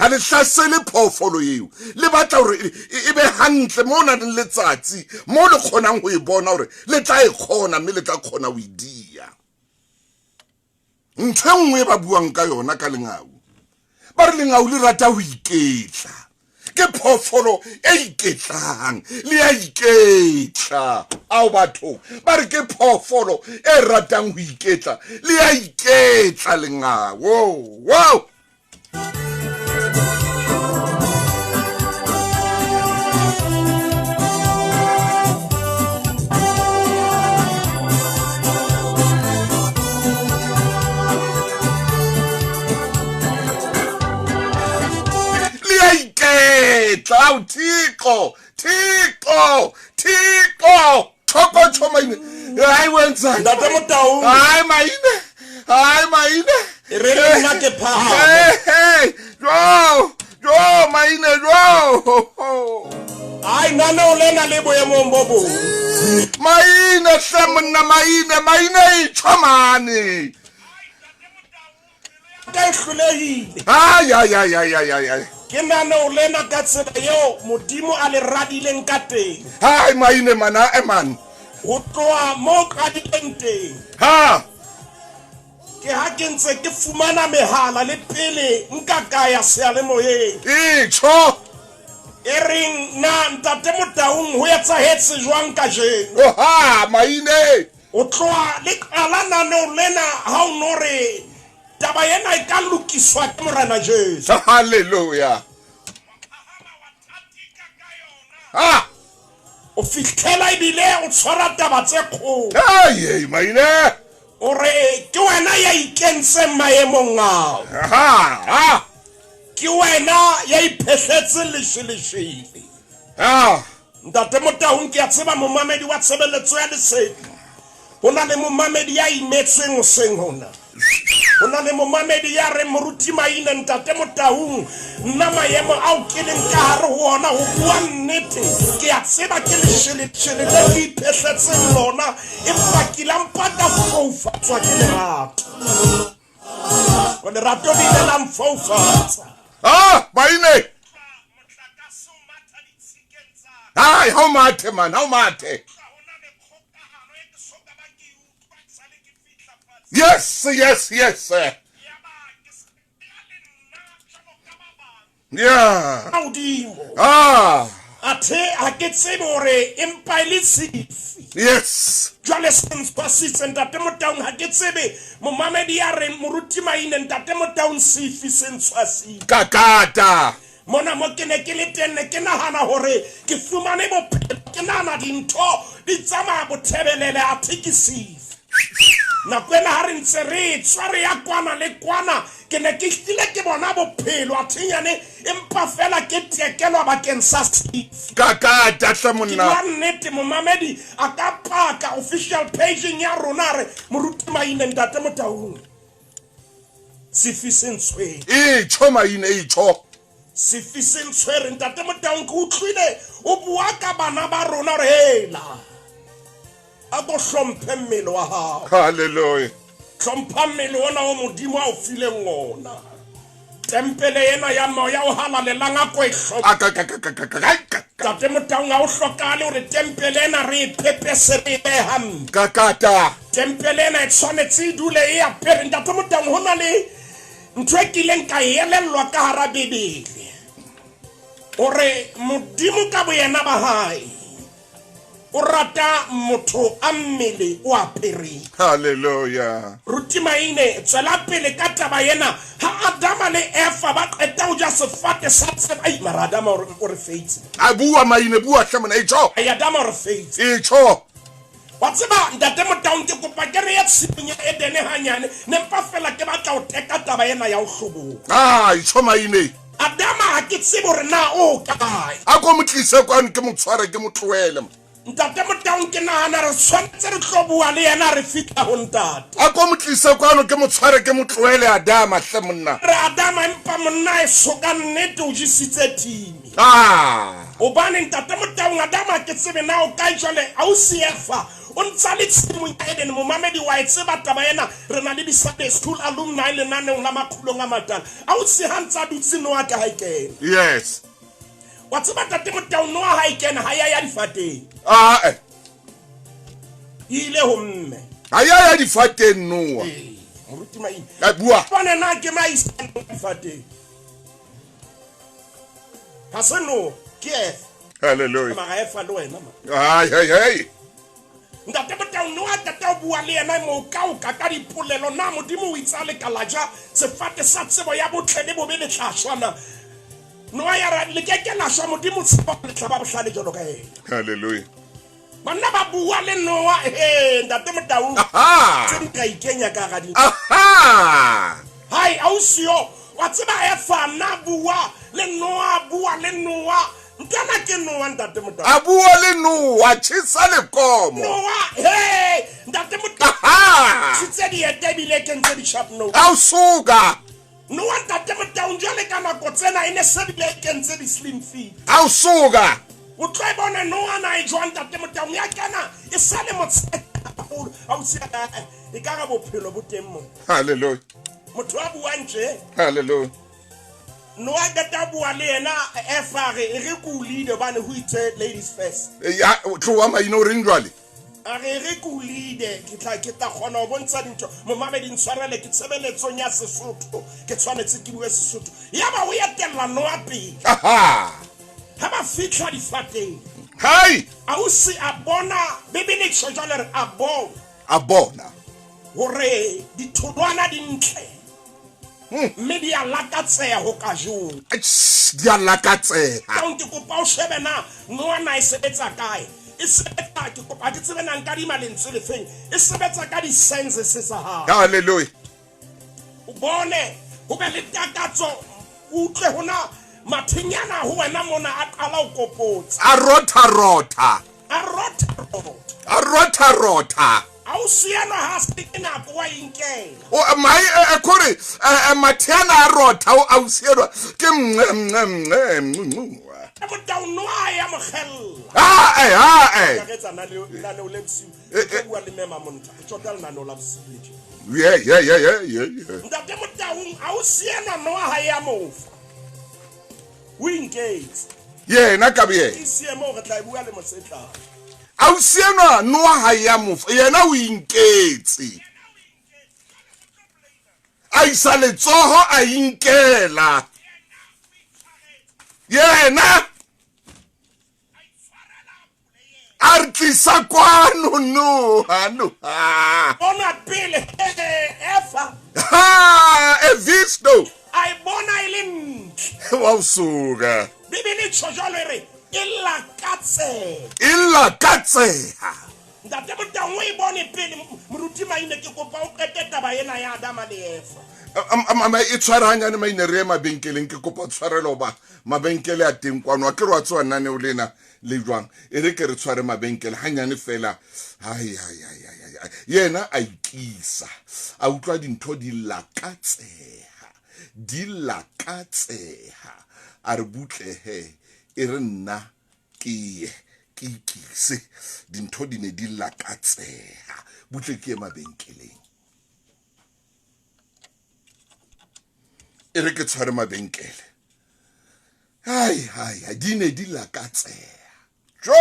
le hlasele phoofolo eo, le batla hore e be hantle moo nang le letsatsi, moo le kgonang ho e bona hore le tla e kgona, mme le tla kgona ho e dia. Ntho e nngwe e ba buang ka yona ka lengau, ba re lengau le rata ho iketla. Ke phoofolo e iketlang, le a iketla. Ao batho, ba re ke phoofolo e ratang ho iketla, le a iketla lengau. Wow! Ao Thixo, Thixo, Thixo. Thoko tsho maine. Hayi wenza. Ntate Motaung. Hayi maine. Hayi maine. E re le nna ke phahame. Hey, hey. Jo, jo maine jo. Ai nana o lena le boemong bo bong. Maine hle monna maine, maine e tshwamane. Ka e hlolehile. Ai ai ai ai ai ai. Ke nana o lena ka tsela eo Modimo a le radileng ka teng. Hai maine mana e man. Ho tloha mo qadileng teng. Ha. Ke ha ke ntse ke fumana mehala le pele nka ka ya seyalemoyeng. E tjho. E reng na Ntate Motaung ho etsahetse jwang kajeno? Oha maine. O tloha le qala naneo lena ha o no re taba ena e ka lokiswa ke Morena Jesu. Hallelujah. Ha. O fihlela ebile o tshwara taba tse kgolo. Ai ei maine. O re ke wena ya ikentseng maemong ao. Ha ha. Ke wena ya iphehletseng lesheleshele. Ha. Ntate Motaung ke a tseba momamedi wa tshebeletso ya lesedi. Ho na le momamedi ya imetsweng hoseng hona. Ho na le momamedi ya reng moruti Maine Ntate Motaung, nna maemo ao ke leng ka hare ho ona ho bua nnete, ke a tseba ke lesheleshele le ke iphehletseng lona, empa ke la mpa ka foufatswa ke lerato. Ko lerato le ile la mfoufatsa. Ah, Maine. Ai, how mathe man, how mathe. Yes, yes, yes. Yeah. Modimo. Ah. Athe ha ke tsebe hore empa e le sefi. Yes. Jwale se ntshwasitse Ntate Motaung, ha ke tsebe momamedi ya reng Moruti Maine, Ntate Motaung sefi se ntshwasitse. Kakata. Mona mo ke ne ke le teng, ne ke nahana hore ke fumane bophelo, ke nahana dintho di tsamaya bothebelele, athe ke sefi. Nako ena ha re ntse re tswa re ya kwana le kwana, ke ne ke hlile ke bona bophelo, athe nyane empa fela ke tekelwa bakeng sa sefi. Kakata hle Ke monna. bua nnete, momamedi a ka paka official pageng ya rona re Moruti Maine, Ntate Motaung, sefi se ntshwere. E tjho Maine, e tjho. Sefi se ntshwere, Ntate Motaung. Ke utlwile o bua ka bana ba rona hore hela, a ko hlomphe mmele wa hao. Hallelujah. Hlompha mmele ona o Modimo a o fileng ona, tempele ena ya moya o halalelang, a ko e hlomphe. A ka ka ka ka ka ka ka. Ntate Motaung, ha o hlokahale hore tempele ena re e pepese, re e behe hampe. Kakata. Tempele ena e tshwanetse e dule e apere. Ntate Motaung, ho na le ntho e kileng ka e elellwa ka hara Bebele, hore Modimo ka boyena ba hae o rata motho a mmele o apereng. Hallelujah. Ruti Maine, tswela pele ka taba ena. Ha Adama le Efa ba qeta ho ja sefate sa tseba, ai mara Adama o re feitse. A bua Maine, bua hle monna, e tjho. Ai, Adama o re feitse. E tjho. Wa tseba, Ntate Motaung, ke kopa ke re ye tshimong ya Edene hanyane, ne mpa fela ke batla ho teka taba ena ya ho hloboha. Ah, e tjho Maine. Adama ha ke tsebe hore na o kae. A ko mo tlise kwano, ke mo tshware, ke mo tlohele. Ntate Motaung, ke nahana re tshwanetse re tlo bua le yena re fihla ho ntate. A ko mo tlise kwano, ke mo tshware, ke mo tlohele Adama hle monna. Re Adama, empa monna e so ka nnete o jesitse thimi. Ah. Hobane Ntate Motaung, Adama ke tsebe na o kae jwale. Ausi Efa o ntsa le tshimong ya Eden. Momamedi wa e tseba taba ena, re na le di-Sunday school alumni lenaneong la Makgulong a Matala. Ausi ha ntsa dutse, Noa ka ha e kena. Wa tseba, Ntate Motaung, Noa ha e kena, ha ya ya difateng. Ah eh. E ile ho mme. Ha ya ya difateng Noa. Ee, Moruti Maine. A bua. Bone na ke maisane difateng, ha se Noa, ke Efa. Hallelujah. Mara Efa le wena ma. Ai ai ai. Ntate Motaung, Noa tata o bua le yena mokaoka ka dipolelo. Na Modimo o itse a le ka la ja sefate sa tsebo ya botle le bobe le tla shwa na? Noa ya re le keke la shwa, Modimo tseba le tla ba bohlale jwalo ka yena. Hallelujah. Banna ba bua le Noa. He, Ntate Motaung, Aha. tse di ka ikenya ka ga di. Aha. Hai, ausio, wa tseba Efa na bua le Noa, bua le Noa. Ntwana ke Noa, Ntate Motaung. A bua le Noa, tjhesa lekomo. Noa, he, Ntate Motaung. Aha. Tshitse diete ebile kentse di-sharp nose. A o suka. Noa, Ntate Motaung, jwale ka nako tsena e ne se bile e kentse di-slim fit. A o suka. O tlo e bone Noa na e jwang, Ntate Motaung, ya kena e sale motshehare haholo. Ausi, e ka re bophelo bo teng mo. Hallelujah. Motho a buang tje. Hallelujah. Noa qeta bua le yena, Efa re e re ke o lead hobane ho itse ladies first. Ya tloa Maine, o reng jwale? A re re ke o lead, ke tla kgona ho bontsha dintho. Momamedi, ntshwarele, ke tshebeletsong ya Sesotho, ke tshwanetse ke bue Sesotho. Yaba o etella Noa pele. Aha. Ha ba fitlha difateng, Hai. ausi a bona, Bebele tjho jwale re a bona A bona. hore ditholwana di ntle, mme di a lakatseha ho ka jowa. Eish, di a lakatseha. Taung, ke kopa o shebe na Noa na e sebetsa kae. E sebetsa, ke kopa ke tsebe na nkadima lentswe lefeng, e sebetsa ka di-senses tsa hao. Hallelujah. O bone ho be le takatso, o utlwe hona mathenyana ho wena mona a qala ho kopotsa. A rotha rotha. A rotha rotha. A rotha rotha. Ausi enwa ha se ke nako wa inkela. O mai e kore matheana a rotha o ausielwa ke mnce mnce mnce mnce. Motaung, Noa ya mo kgella. Ah eh, ah eh. Ka re etsa lenaneo le bosiu. Eh, Ke bua le mema monta ke tsota lenaneo la bosiu le tje. Yeah. Ntate Motaung, ausi enwa Noa ha ya mofa, o inketse. Yena ka boyena. E siye moo, re tla e bua le mosetlang. Ausi enwa Noa ha ya mofa, yena o inketse, a isa letsoho, a inkela yena. A re tlisa kwano noha noha. Bona pele Efa. Ha e visto. A e bona e le ntle. Wa o suka. Bibele e tjho jwalo e re e lakatseha. E lakatseha. Ntate Motaung o e bone pele moruti Maine ke kopa o qete taba ena ya Adama le Efa. E tshware hanyane Maine re ye mabenkeleng ke kopa tshwarelo ba mabenkele a teng kwano a ke re wa tsewa naneo lena le jwang e re ke re tshware mabenkele hanyane fela hai hai hai hai hai yena a ikisa a utlwa dintho di lakatseha di lakatseha a re butle he e re nna ke ye ke ikise dintho di ne di lakatseha butle ke ye mabenkeleng e re ke tshware mabenkele hai hai hai di ne di lakatseha jo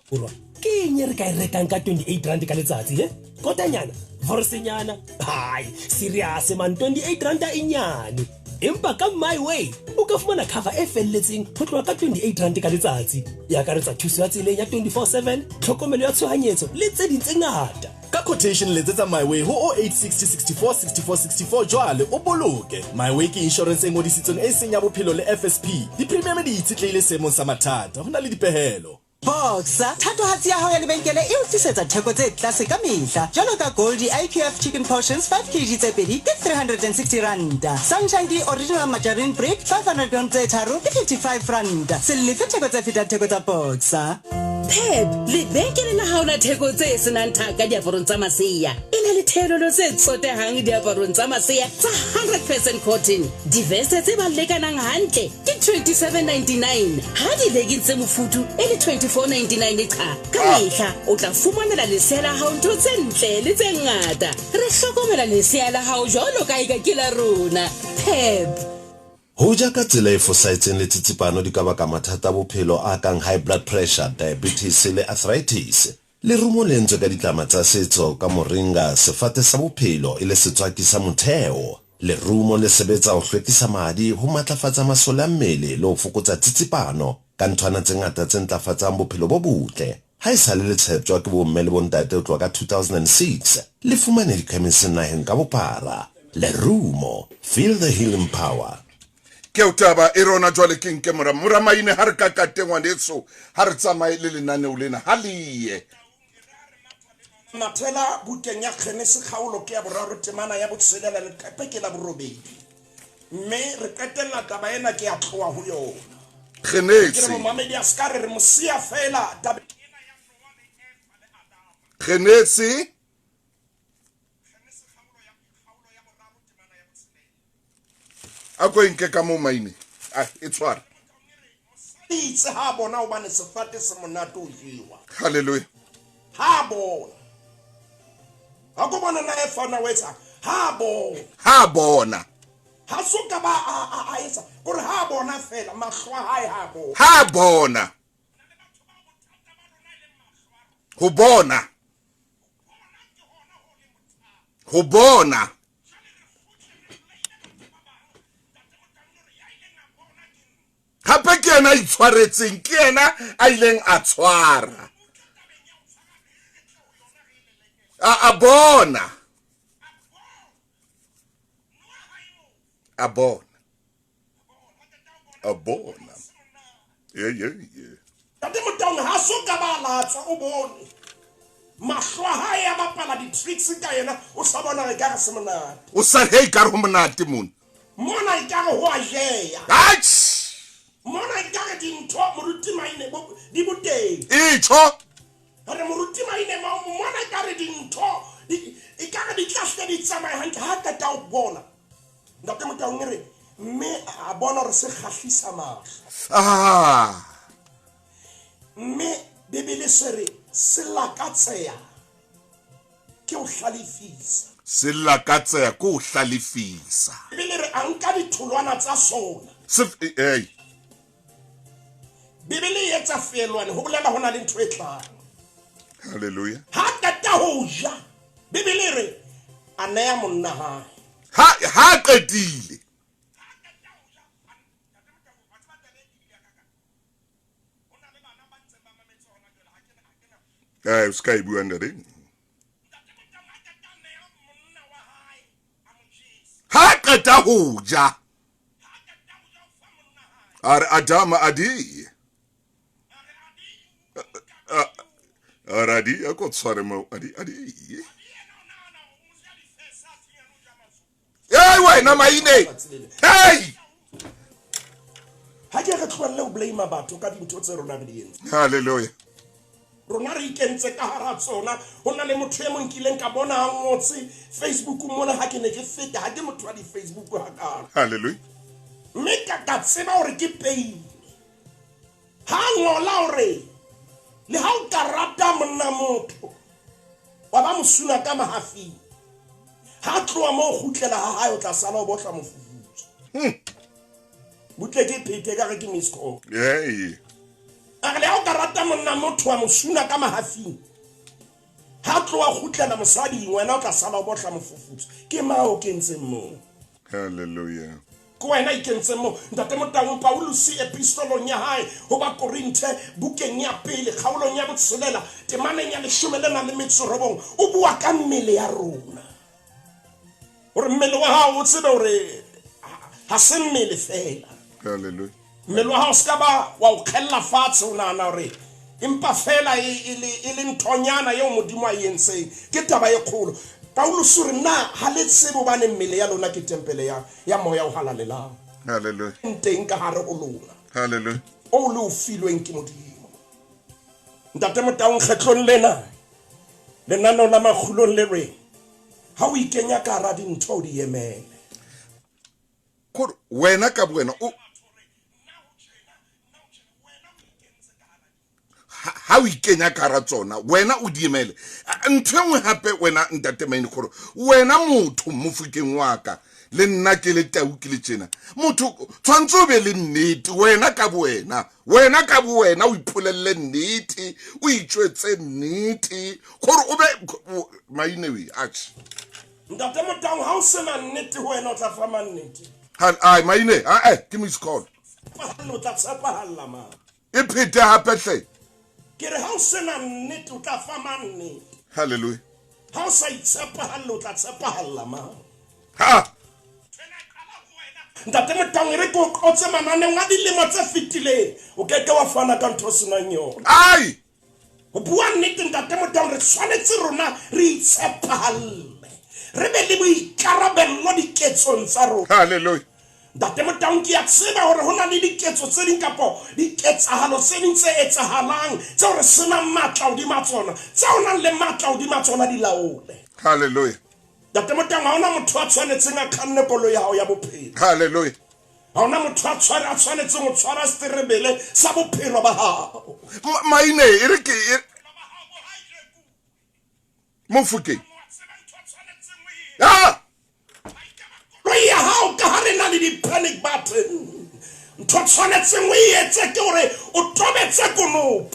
Borwa ke eng e re ka e rekang ka 28 rand ka letsatsi e kotanyana vorsenyana hai serious man 28 ranta e nyane empa ka my way o ka fumana cover e felletseng ho tloha ka 28 rand ka letsatsi e akaretsa thuso ya tseleng ya 24/7 tlhokomelo ya tshohanyetso le tse ding tse ngata Ka quotation letsetsa MyWay ho 0860 64 64 64 jwale o boloke. MyWay ke insurance e ngodisitsweng e seng ya bophelo le FSP. Di-premium di itshetlehile seemong sa mathata. Ho na le dipehelo. Boxer, thatohatsi ya hao ya lebenkele e o tlisetsa theko tse tlase ka mehla. Jwalo ka Goldie IQF Chicken Portions 5 kg tse pedi ke 360 ranta. Sunshine D Original Margarine Bread 500 gram tse tharo ke 55 ranta. Se lefe theko tse fetang theko tsa Boxer. Pep, lebenkele la hao la theko tse senang thaka diaparong tsa masea e na le theolelo tse tsotehang diaparong tsa masea tsa 100% cotton. Diveste tse ba lekanang hantle ke 27.99 ha di-legging tse mofuthu e le 24.99 cha. Ka mehla o tla fumanela lesea la hao ntho tse ntle le tse ngata. Re hlokomela lesea la hao jwalo ka eka ke la rona. Pep. Ho ja ka tsela e fosahetseng le tsitsipano di ka baka mathata a bophelo a kang high blood pressure, diabetes le arthritis. Lerumo le entswe ka ditlama tsa setso ka moringa, sefate sa bophelo, e le setswaki sa motheo. Lerumo le sebetsa ho hlwekisa madi, ho matlafatsa masole a mmele le ho fokotsa tsitsipano ka nthwana tse ngata tse ntlafatsang bophelo bo botle. Ha esale le tsheptjwa ke bomme le bontate ho tloha ka 2006, le fumane dikhemiseng naheng ka bophara. Lerumo, feel the healing power. Keo taba e rona jwale ke nke mora mora maine ha re ka kate ngwaneso ha re tsamaye le lenaneo lena ha le ye. Mathela bukeng ya Genesi kgaolo ke ya boraro temana ya botshelela leqephe ke la borobedi mme re qetella taba ena ke ya tloha ho yona. Ke re Genesi. momamedi a ska re re mo siya fela tabeng ena ya Noa le Eva le Adama. Genesi. A ko e nke ka mo maine. A e tshware. Itse ha bona hobane sefate se monate ho jewa. Hallelujah. Ha bona. Ha ko bona na e fana o etsa. Ha bona. Ha bona. Ha so ka ba a etsa. Kore ha bona fela mahlo a hae ha bona. Ha bona. Ho bona. Ho bona. Hape ke yena a itshwaretseng, ke yena a ileng a tshwara. A bona. A bona. A bona. Ye ye ye. Ntate Motaung ha so ka ba latswa o bone. Mahlo a hae a bapala di-tricks ka yena, o sa bona re ka re se monate. O sa hei ka re ho monate mona. Mona e ka re ho a jeya. Atjhe! Mona e ka re dintho moruti Maine bo di boteng. Itjho. Re moruti Maine mona e ka re dintho di e ka re di tla hle di tsamaye hantle ha qeta ho bona. Ntate Motaung re mme a bona hore se kgahlisa mahlo. Ah. Mme Bibele se re se lakatseha ke ho hlalefisa. Se lakatseha ke ho hlalefisa. Bibele re a nka ditholwana tsa sona. Se hey. Bibele e etsa feelwane ho bolela ho na le ntho e tlang. Hallelujah. Ha qeta ho ja, Bibele re a neya monna hae. Ha qetile. Eh, o se ka e bua ntate. Ha qeta ho ja. A re Adama adi. A re adi a ko tshware mo adi adi. Hey wena maine. Hey! Ha ke re tlohelle ho blame batho ka dintho tse rona re di entse. Hallelujah. Rona re ikentse ka hara tsona. Ho na le motho e mong kileng ka bona a ngotse Facebook mona ha ke ne ke feta, ha ke motho wa di-Facebook hakalo. Hallelujah. Mme ka tseba hore ke pain. Ha ngola hore le ha o ka rata monna motho wa ba mosuna ka mahafing, ha tloha moo kgutlela ha hae o tla sala o bohla mofufutso. Butle ke phete ka re ke miss call. Hey. A re le ha o ka rata monna motho wa mosuna ka mahafing, ha tloha kgutlela mosading wena o tla sala o bohla mofufutso. Ke mang o kentseng moo? Hallelujah. Ke wena ikentseng moo. Ntate Motaung, Paulus epistolong ya hae ho Bakorinthe bukeng ya pele kgaolong ya botshelela temaneng ya leshome le nang le metso robong o bua ka mmele ya rona. Hore mmele wa hao o tsebe hore ha se mmele fela. Hallelujah. Mmele wa hao se ka ba wa o kgella fatshe o nahana hore empa fela e le nthonyana eo Modimo a e entseng. Ke taba e kgolo. Paulus o re na ha le tsebe hobane mmele ya lona ke tempele ya moya o halalelang. Hallelujah. Teng ka hare ho lona. Hallelujah. O le o filweng ke Modimo. Ntate Motaung, kgetlong lena lenaneo la makgulong le re ha o ikenya ka hara dintho o di emele. Kore wena ka bowena o ha o ikenya ka hara tsona wena o di emele. Ntho e nngwe hape wena ntate Maine, gore wena motho mofokeng wa ka le nna ke le tau ke le tjena, motho tshwantse o be le nnete wena ka bowena, wena ka bowena o ipolelle nnete, o itjwetse nnete gore o be Maine we atjhe. Ntate Motaung, ha o sena nnete ho wena o tla fa mang nnete? Ai Maine, a ke miss call. O tla tshepahalla mang? E phete hape hle. Ke re ha o sena nnete o tla fa mang nnete? Hallelujah. Ha o sa itshepahalle o tla tshepahalla mang? Ha. Ntate Motaung, e re ke o qotse mananeng a dilemo tse fetileng, o keke wa fana ka ntho o senang yona. Ai! Ho bua nnete Ntate Motaung, re tshwanetse rona re itshepahalle, re be le boikarabello diketsong tsa rona. Hallelujah. Ntate Motaung, ke a tseba hore ho na le diketso tse ding kapo diketsahalo tse ding tse etsahalang tseo re senang matla hodima tsona, tseo nang le matla hodima tsona di laole. Hallelujah. Ntate Motaung, ha hona motho a tshwanetseng a kganne koloi ya hao ya bophelo. Hallelujah. Ha hona motho a tshwanetseng ho tshwara seterebele sa bophelo ba hao. Maine, e re ke Mofokeng. Ah! Koloi ya hao ka ha re na le di-panic button. Ntho tshwanetseng o e etse ke hore o tobetse konopo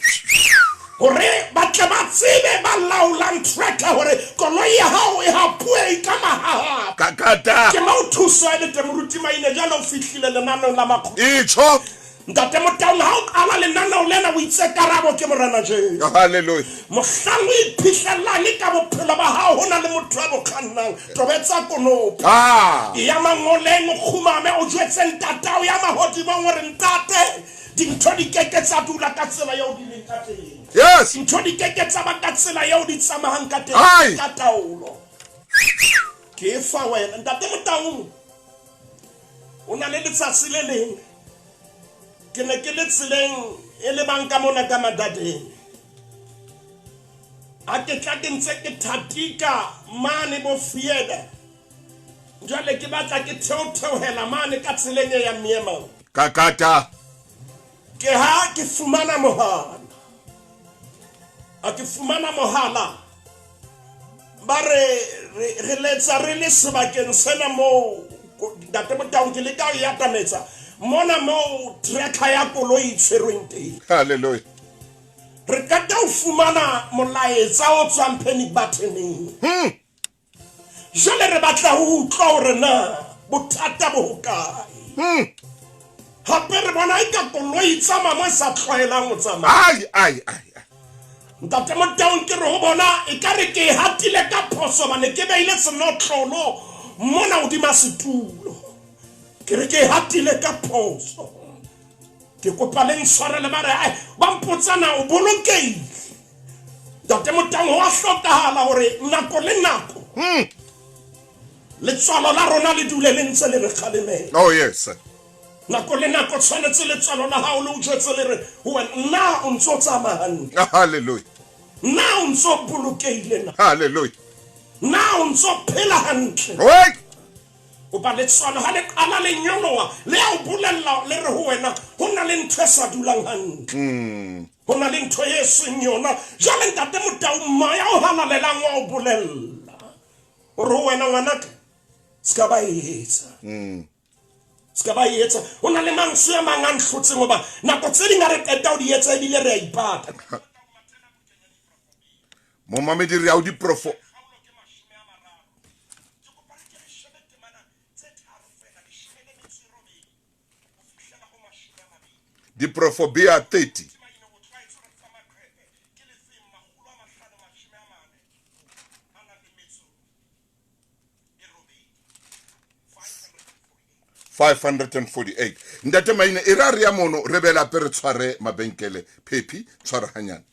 hore ba tle ba tsebe ba laolang tracker hore koloi ya hao e hapuwe ka mahahapa. Kakata. Ke mo thuso e le teng moruti Maine, jwale o fihlile lenaneong la makgolo. Itjho. Ntate Motaung, ha o qala lenaneo lena o itse karabo ke Morena Jesu. Hallelujah. Mohlang o iphihlellang ka bophelo ba hao ho na le motho a bo kgannang, tobetsa konopo. Ya mangoleng o kgumame o jwetse ntatao ya mahodimong hore ntate dintho di keke tsa dula ka tsela eo di leng ka teng. Yes. Dintho di keke tsa ba ka tsela eo di tsamayang ka teng. Ka taolo. Ke fa wena Ntate Motaung, o na le letsatsi le leng ke ne ke le tseleng e lebang ka mona ka Madadeng. A ke tla ke ntse ke thatika mane bo Fieda. Jwale ke batla ke theotheohela mane ka tseleng e ya Miemang. Kakata. Ke ha ke fumana mohala. A ke fumana mohala. Ba re letsa re le sebakeng sena moo Ntate Motaung ke leka ho e atametsa mona moo tracker ya koloi e tshwerweng teng. Hallelujah. Re qeta ho fumana molaetsa o tswang panic button-eng. Jwale re batla ho utlwa hore na bothata bo hokae. Hape re bona eka koloi e tsamaya mo e sa tlwaelang ho tsamaya. Ai, ai, ai. Ntate Motaung ke re ho bona e ka re ke e hatile ka phoso bane ke beile senotlolo mona hodima setulo. Ke re ke e hatile ka phoso. Ke kopa le ntshwarele ba re ai ba mpotsa na o bolokehile. Ntate Motaung ho a hlokahala hore nako le nako letswalo la rona le dule le ntse le re kgalemela. Oh yes. Nako le nako tshwanetse letswalo la hao le o jwetse le re ho wena na o ntse o tsamaya hantle. Hallelujah. Na o ntse o bolokehile na? Hallelujah. Na o ntse o phela hantle? Oi! Hoba letswalo ha le qala le nyoloha le a o bolella le re ho wena ho na le ntho e sa dulang hantle. Ho na le ntho e seng yona. Jwale Ntate Motaung moya o halalelang wa o bolella hore ho wena ngwanaka se ka ba e etsa. Se ka ba e etsa. Ho na le mantswe a mang a ntlhotseng hoba nako tse ding ha re qeta ho di etsa ebile re a ipata. Momamedi re ya ho diprofo. Diprofobia 30. 548. Ntate Maine e ra re ya mono re be lape re tshware mabenkele. Phephi tshwara hanyane.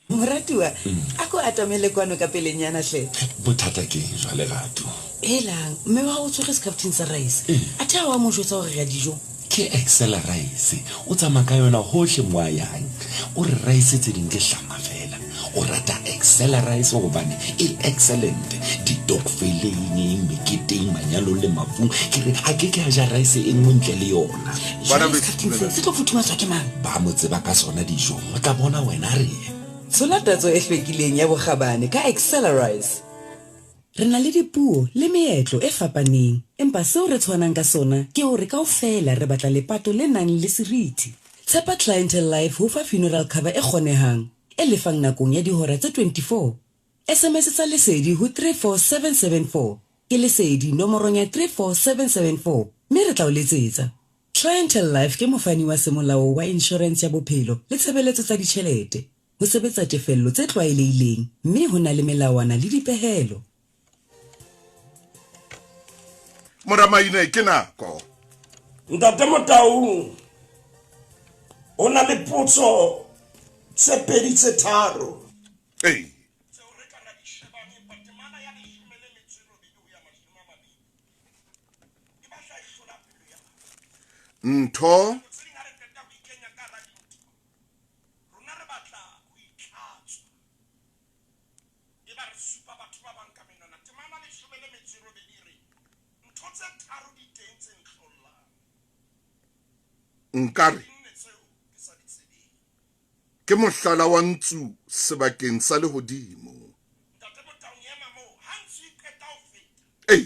Moratuwa, a ko atamele kwano ka pelenyana hle. Bothata ke eng jwale Ratu? Helang, mme wa hao o tshwere sekhafting sa rice. Athe ha wa mo jwetsa hore re ya dijong? Ke Excel rice. O tsamaya ka yona hohle mo a yang. O re rice tse ding ke hlama fela. O rata Excel rice hobane e excellent. Ditokfeleng, meketeng, manyalong le mafung. Ke re a ke ke a ja rice e nngwe ntle le yona. Bana Jwale beso, sekhafting se se tlo futhumatswa ke mang? Ba mo tseba ka sona dijong. O tla bona wena re ye. Tshola tatso e hlwekileng ya bokgabane ka Accelerize. Re na le dipuo le meetlo e fapaneng, empa seo re tshwanang ka sona ke hore kaofela re batla lepato le nang le seriti. Tshepa Clientele Life ho fa funeral cover e kgonehang, e lefang nakong ya dihora tse 24. SMS tsa Lesedi ho 34774, ke Lesedi nomorong ya 34774 mme re tla o letsetsa. Clientele Life ke mofani wa semolao wa inshorense ya bophelo le tshebeletso tsa ditjhelete. Ho sebetsa tefello tse tlwaelehileng mme ho na le melawana le dipehelo. Mora Maine ke nako. Ntate Motaung ho na le potso tse pedi tse tharo. Ee. Ntho nkare ke mohlala wa ntsu sebakeng sa lehodimo. Ee.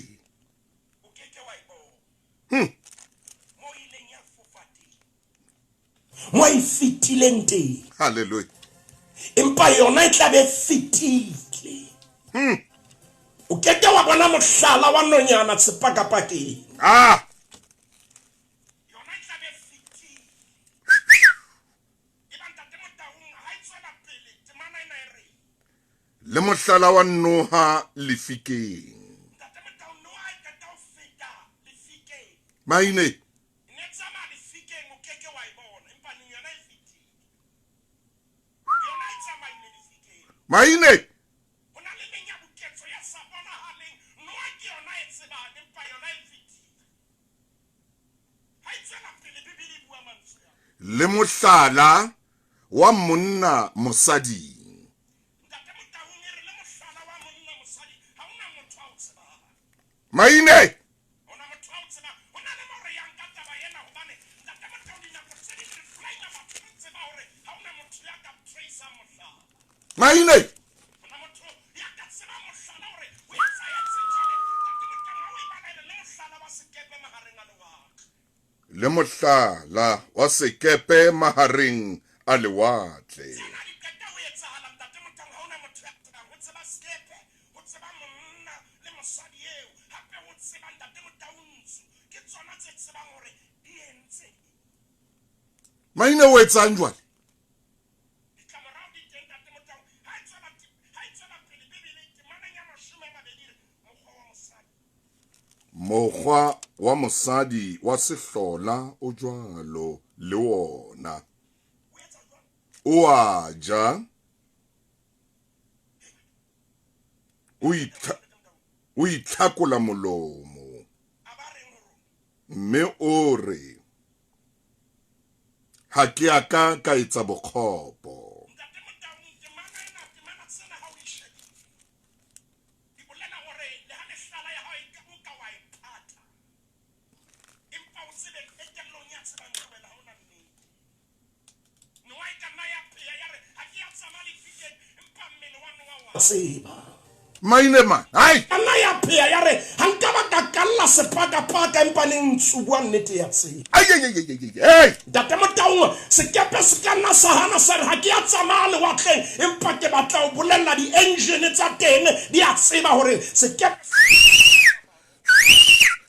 Mo e fetileng teng. Hallelujah. Empa yona e tla be fetile. O ke ke wa bona mohlala wa nonyana sepakapakeng. Ah. Le mohlala wa noha lefikeng. Maine. Maine. Le mohlala wa monna mosading. Maine. Maine. Le mohlala wa sekepe mahareng a lewatle. Maine o etsang jwale? Mokgwa wa mosadi wa sehlola o jwalo le wona. O a ja, o itlhakola molomo, mme o re, ha ke a ka ka etsa bokgopo. Maine man, hai! Nna ya pheya ya re ha nka ba ka kalla sepakapaka empa ne ntse bua nnete ya tseba. Ai ai ai ai ai. Ntate Motaung, sekepe se ka nna sa hana sa re ha ke ya tsamaya lewatleng empa ke batla ho bolella di-engine tsa teng di a tseba hore sekepe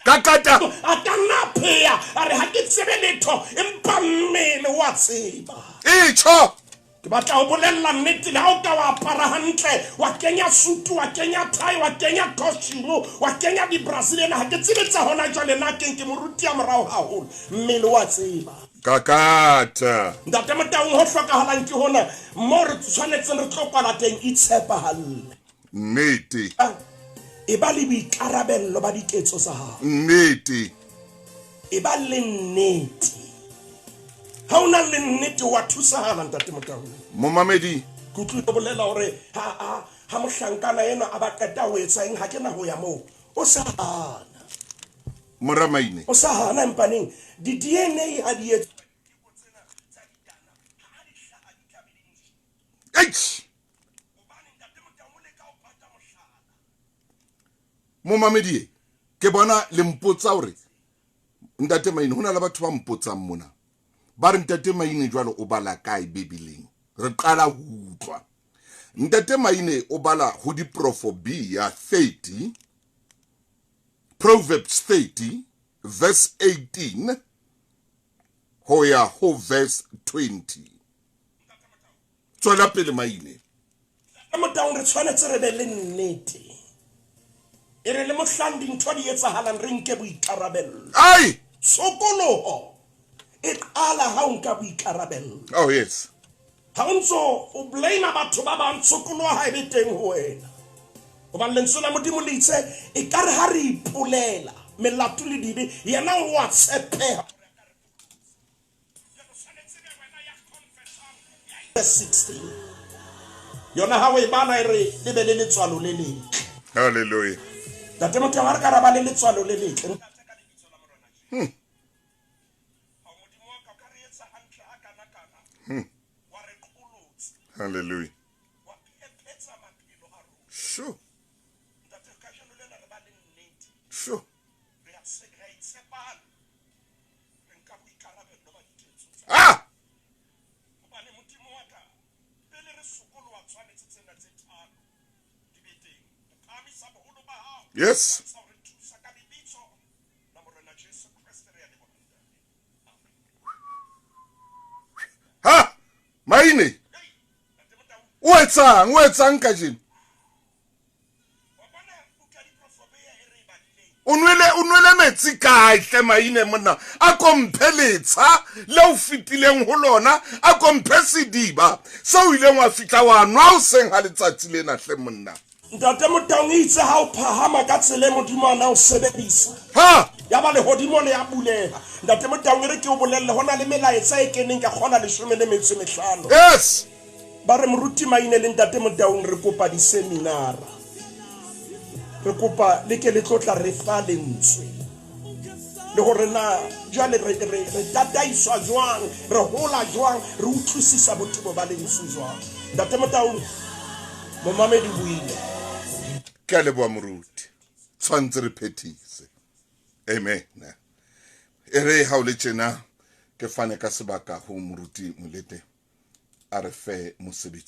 Kakata. A ka nna pheya a re ha ke tsebe letho empa mmele wa tseba. Itjho. Ke batla ho bolella nnete le ha o ka wa apara hantle, wa kenya sutu, wa kenya tie, wa kenya costume, wa kenya di-Brazilian, ha ke tsebe tsa hona jwale na keng ke moruti ya morao haholo. Mmele wa tseba. Kakata. Ntate Motaung, ho hlokahalang ke hona mo re tshwanetseng re tlo kwala teng, itshepahalle. Nnete. E ba le boikarabello ba diketso tsa hao. Nnete. E ba le nnete. Ha o na le nnete wa thusahala Ntate Motaung. Momamedi. Ke utlwile o bolela hore ha mohlankana enwa a ba qeta ho etsa eng, ha ke na ho ya moo. O sa hana. Mora Maine. O sa hana empaneng di-DNA ha di etswe. Eish. Momamedi, ke bona le mpotsa hore Ntate Maine, hona le batho ba mpotsang mona. Ba re Ntate Maine jwalo o bala kae Bibeleng? Re qala ho utlwa. Ntate Maine o bala ho diprofobia 30, Proverbs 30 verse 18 ho ya ho verse 20. Tswela pele Maine. Motaung, re tshwanetse re be le nnete. E re le mohlang dintho di etsahalang re nke boikarabello. Ai! Tshokoloho e qala ha o nka boikarabello. Oh yes. Ha o ntso o blame batho ba bang, tshokoloho ha e be teng ho wena. Hobane lentswe la Modimo le itse e ka re ha re ipolela melato le dibe, yena o a tshepeha. 16. Yona ha o e bala e re le be le letswalo le letle. Hallelujah. Ntate Motaung, ha re ka ra ba le letswalo le letle. Hallelujah. Sure. Sure. Ah! Yes. Ha! Maine! O etsang kajeno? O nwele metsi kae hle Maine monna? A komphe letsha le o fetileng ho lona, a komphe sediba seo o ileng wa fihla wa nwa hoseng ha letsatsi lena hle monna. Ntate Motaung, itse ha o phahama ka tsela e Modimo a na o sebedisa. Ha! Ya ba lehodimo le ya buleha. Ntate Motaung, e re ke o bolelle, ho na le melaetsa e keneng ka kgona 15. Yes. Ba re moruti Maine le Ntate Motaung re kopa di-seminara. Re kopa le ke le tlotla re fa lentswe. Le hore na jwale re tataiswa jwang, re hola jwang, re utlwisisa botebo ba lentswe jwang. Ntate Motaung, momamedi buile. Ke a leboha moruti. Tshwantse re phethise. Amen. E re ha o le tjena ke fane ka sebaka ho moruti Molete a re fe mosebetsi.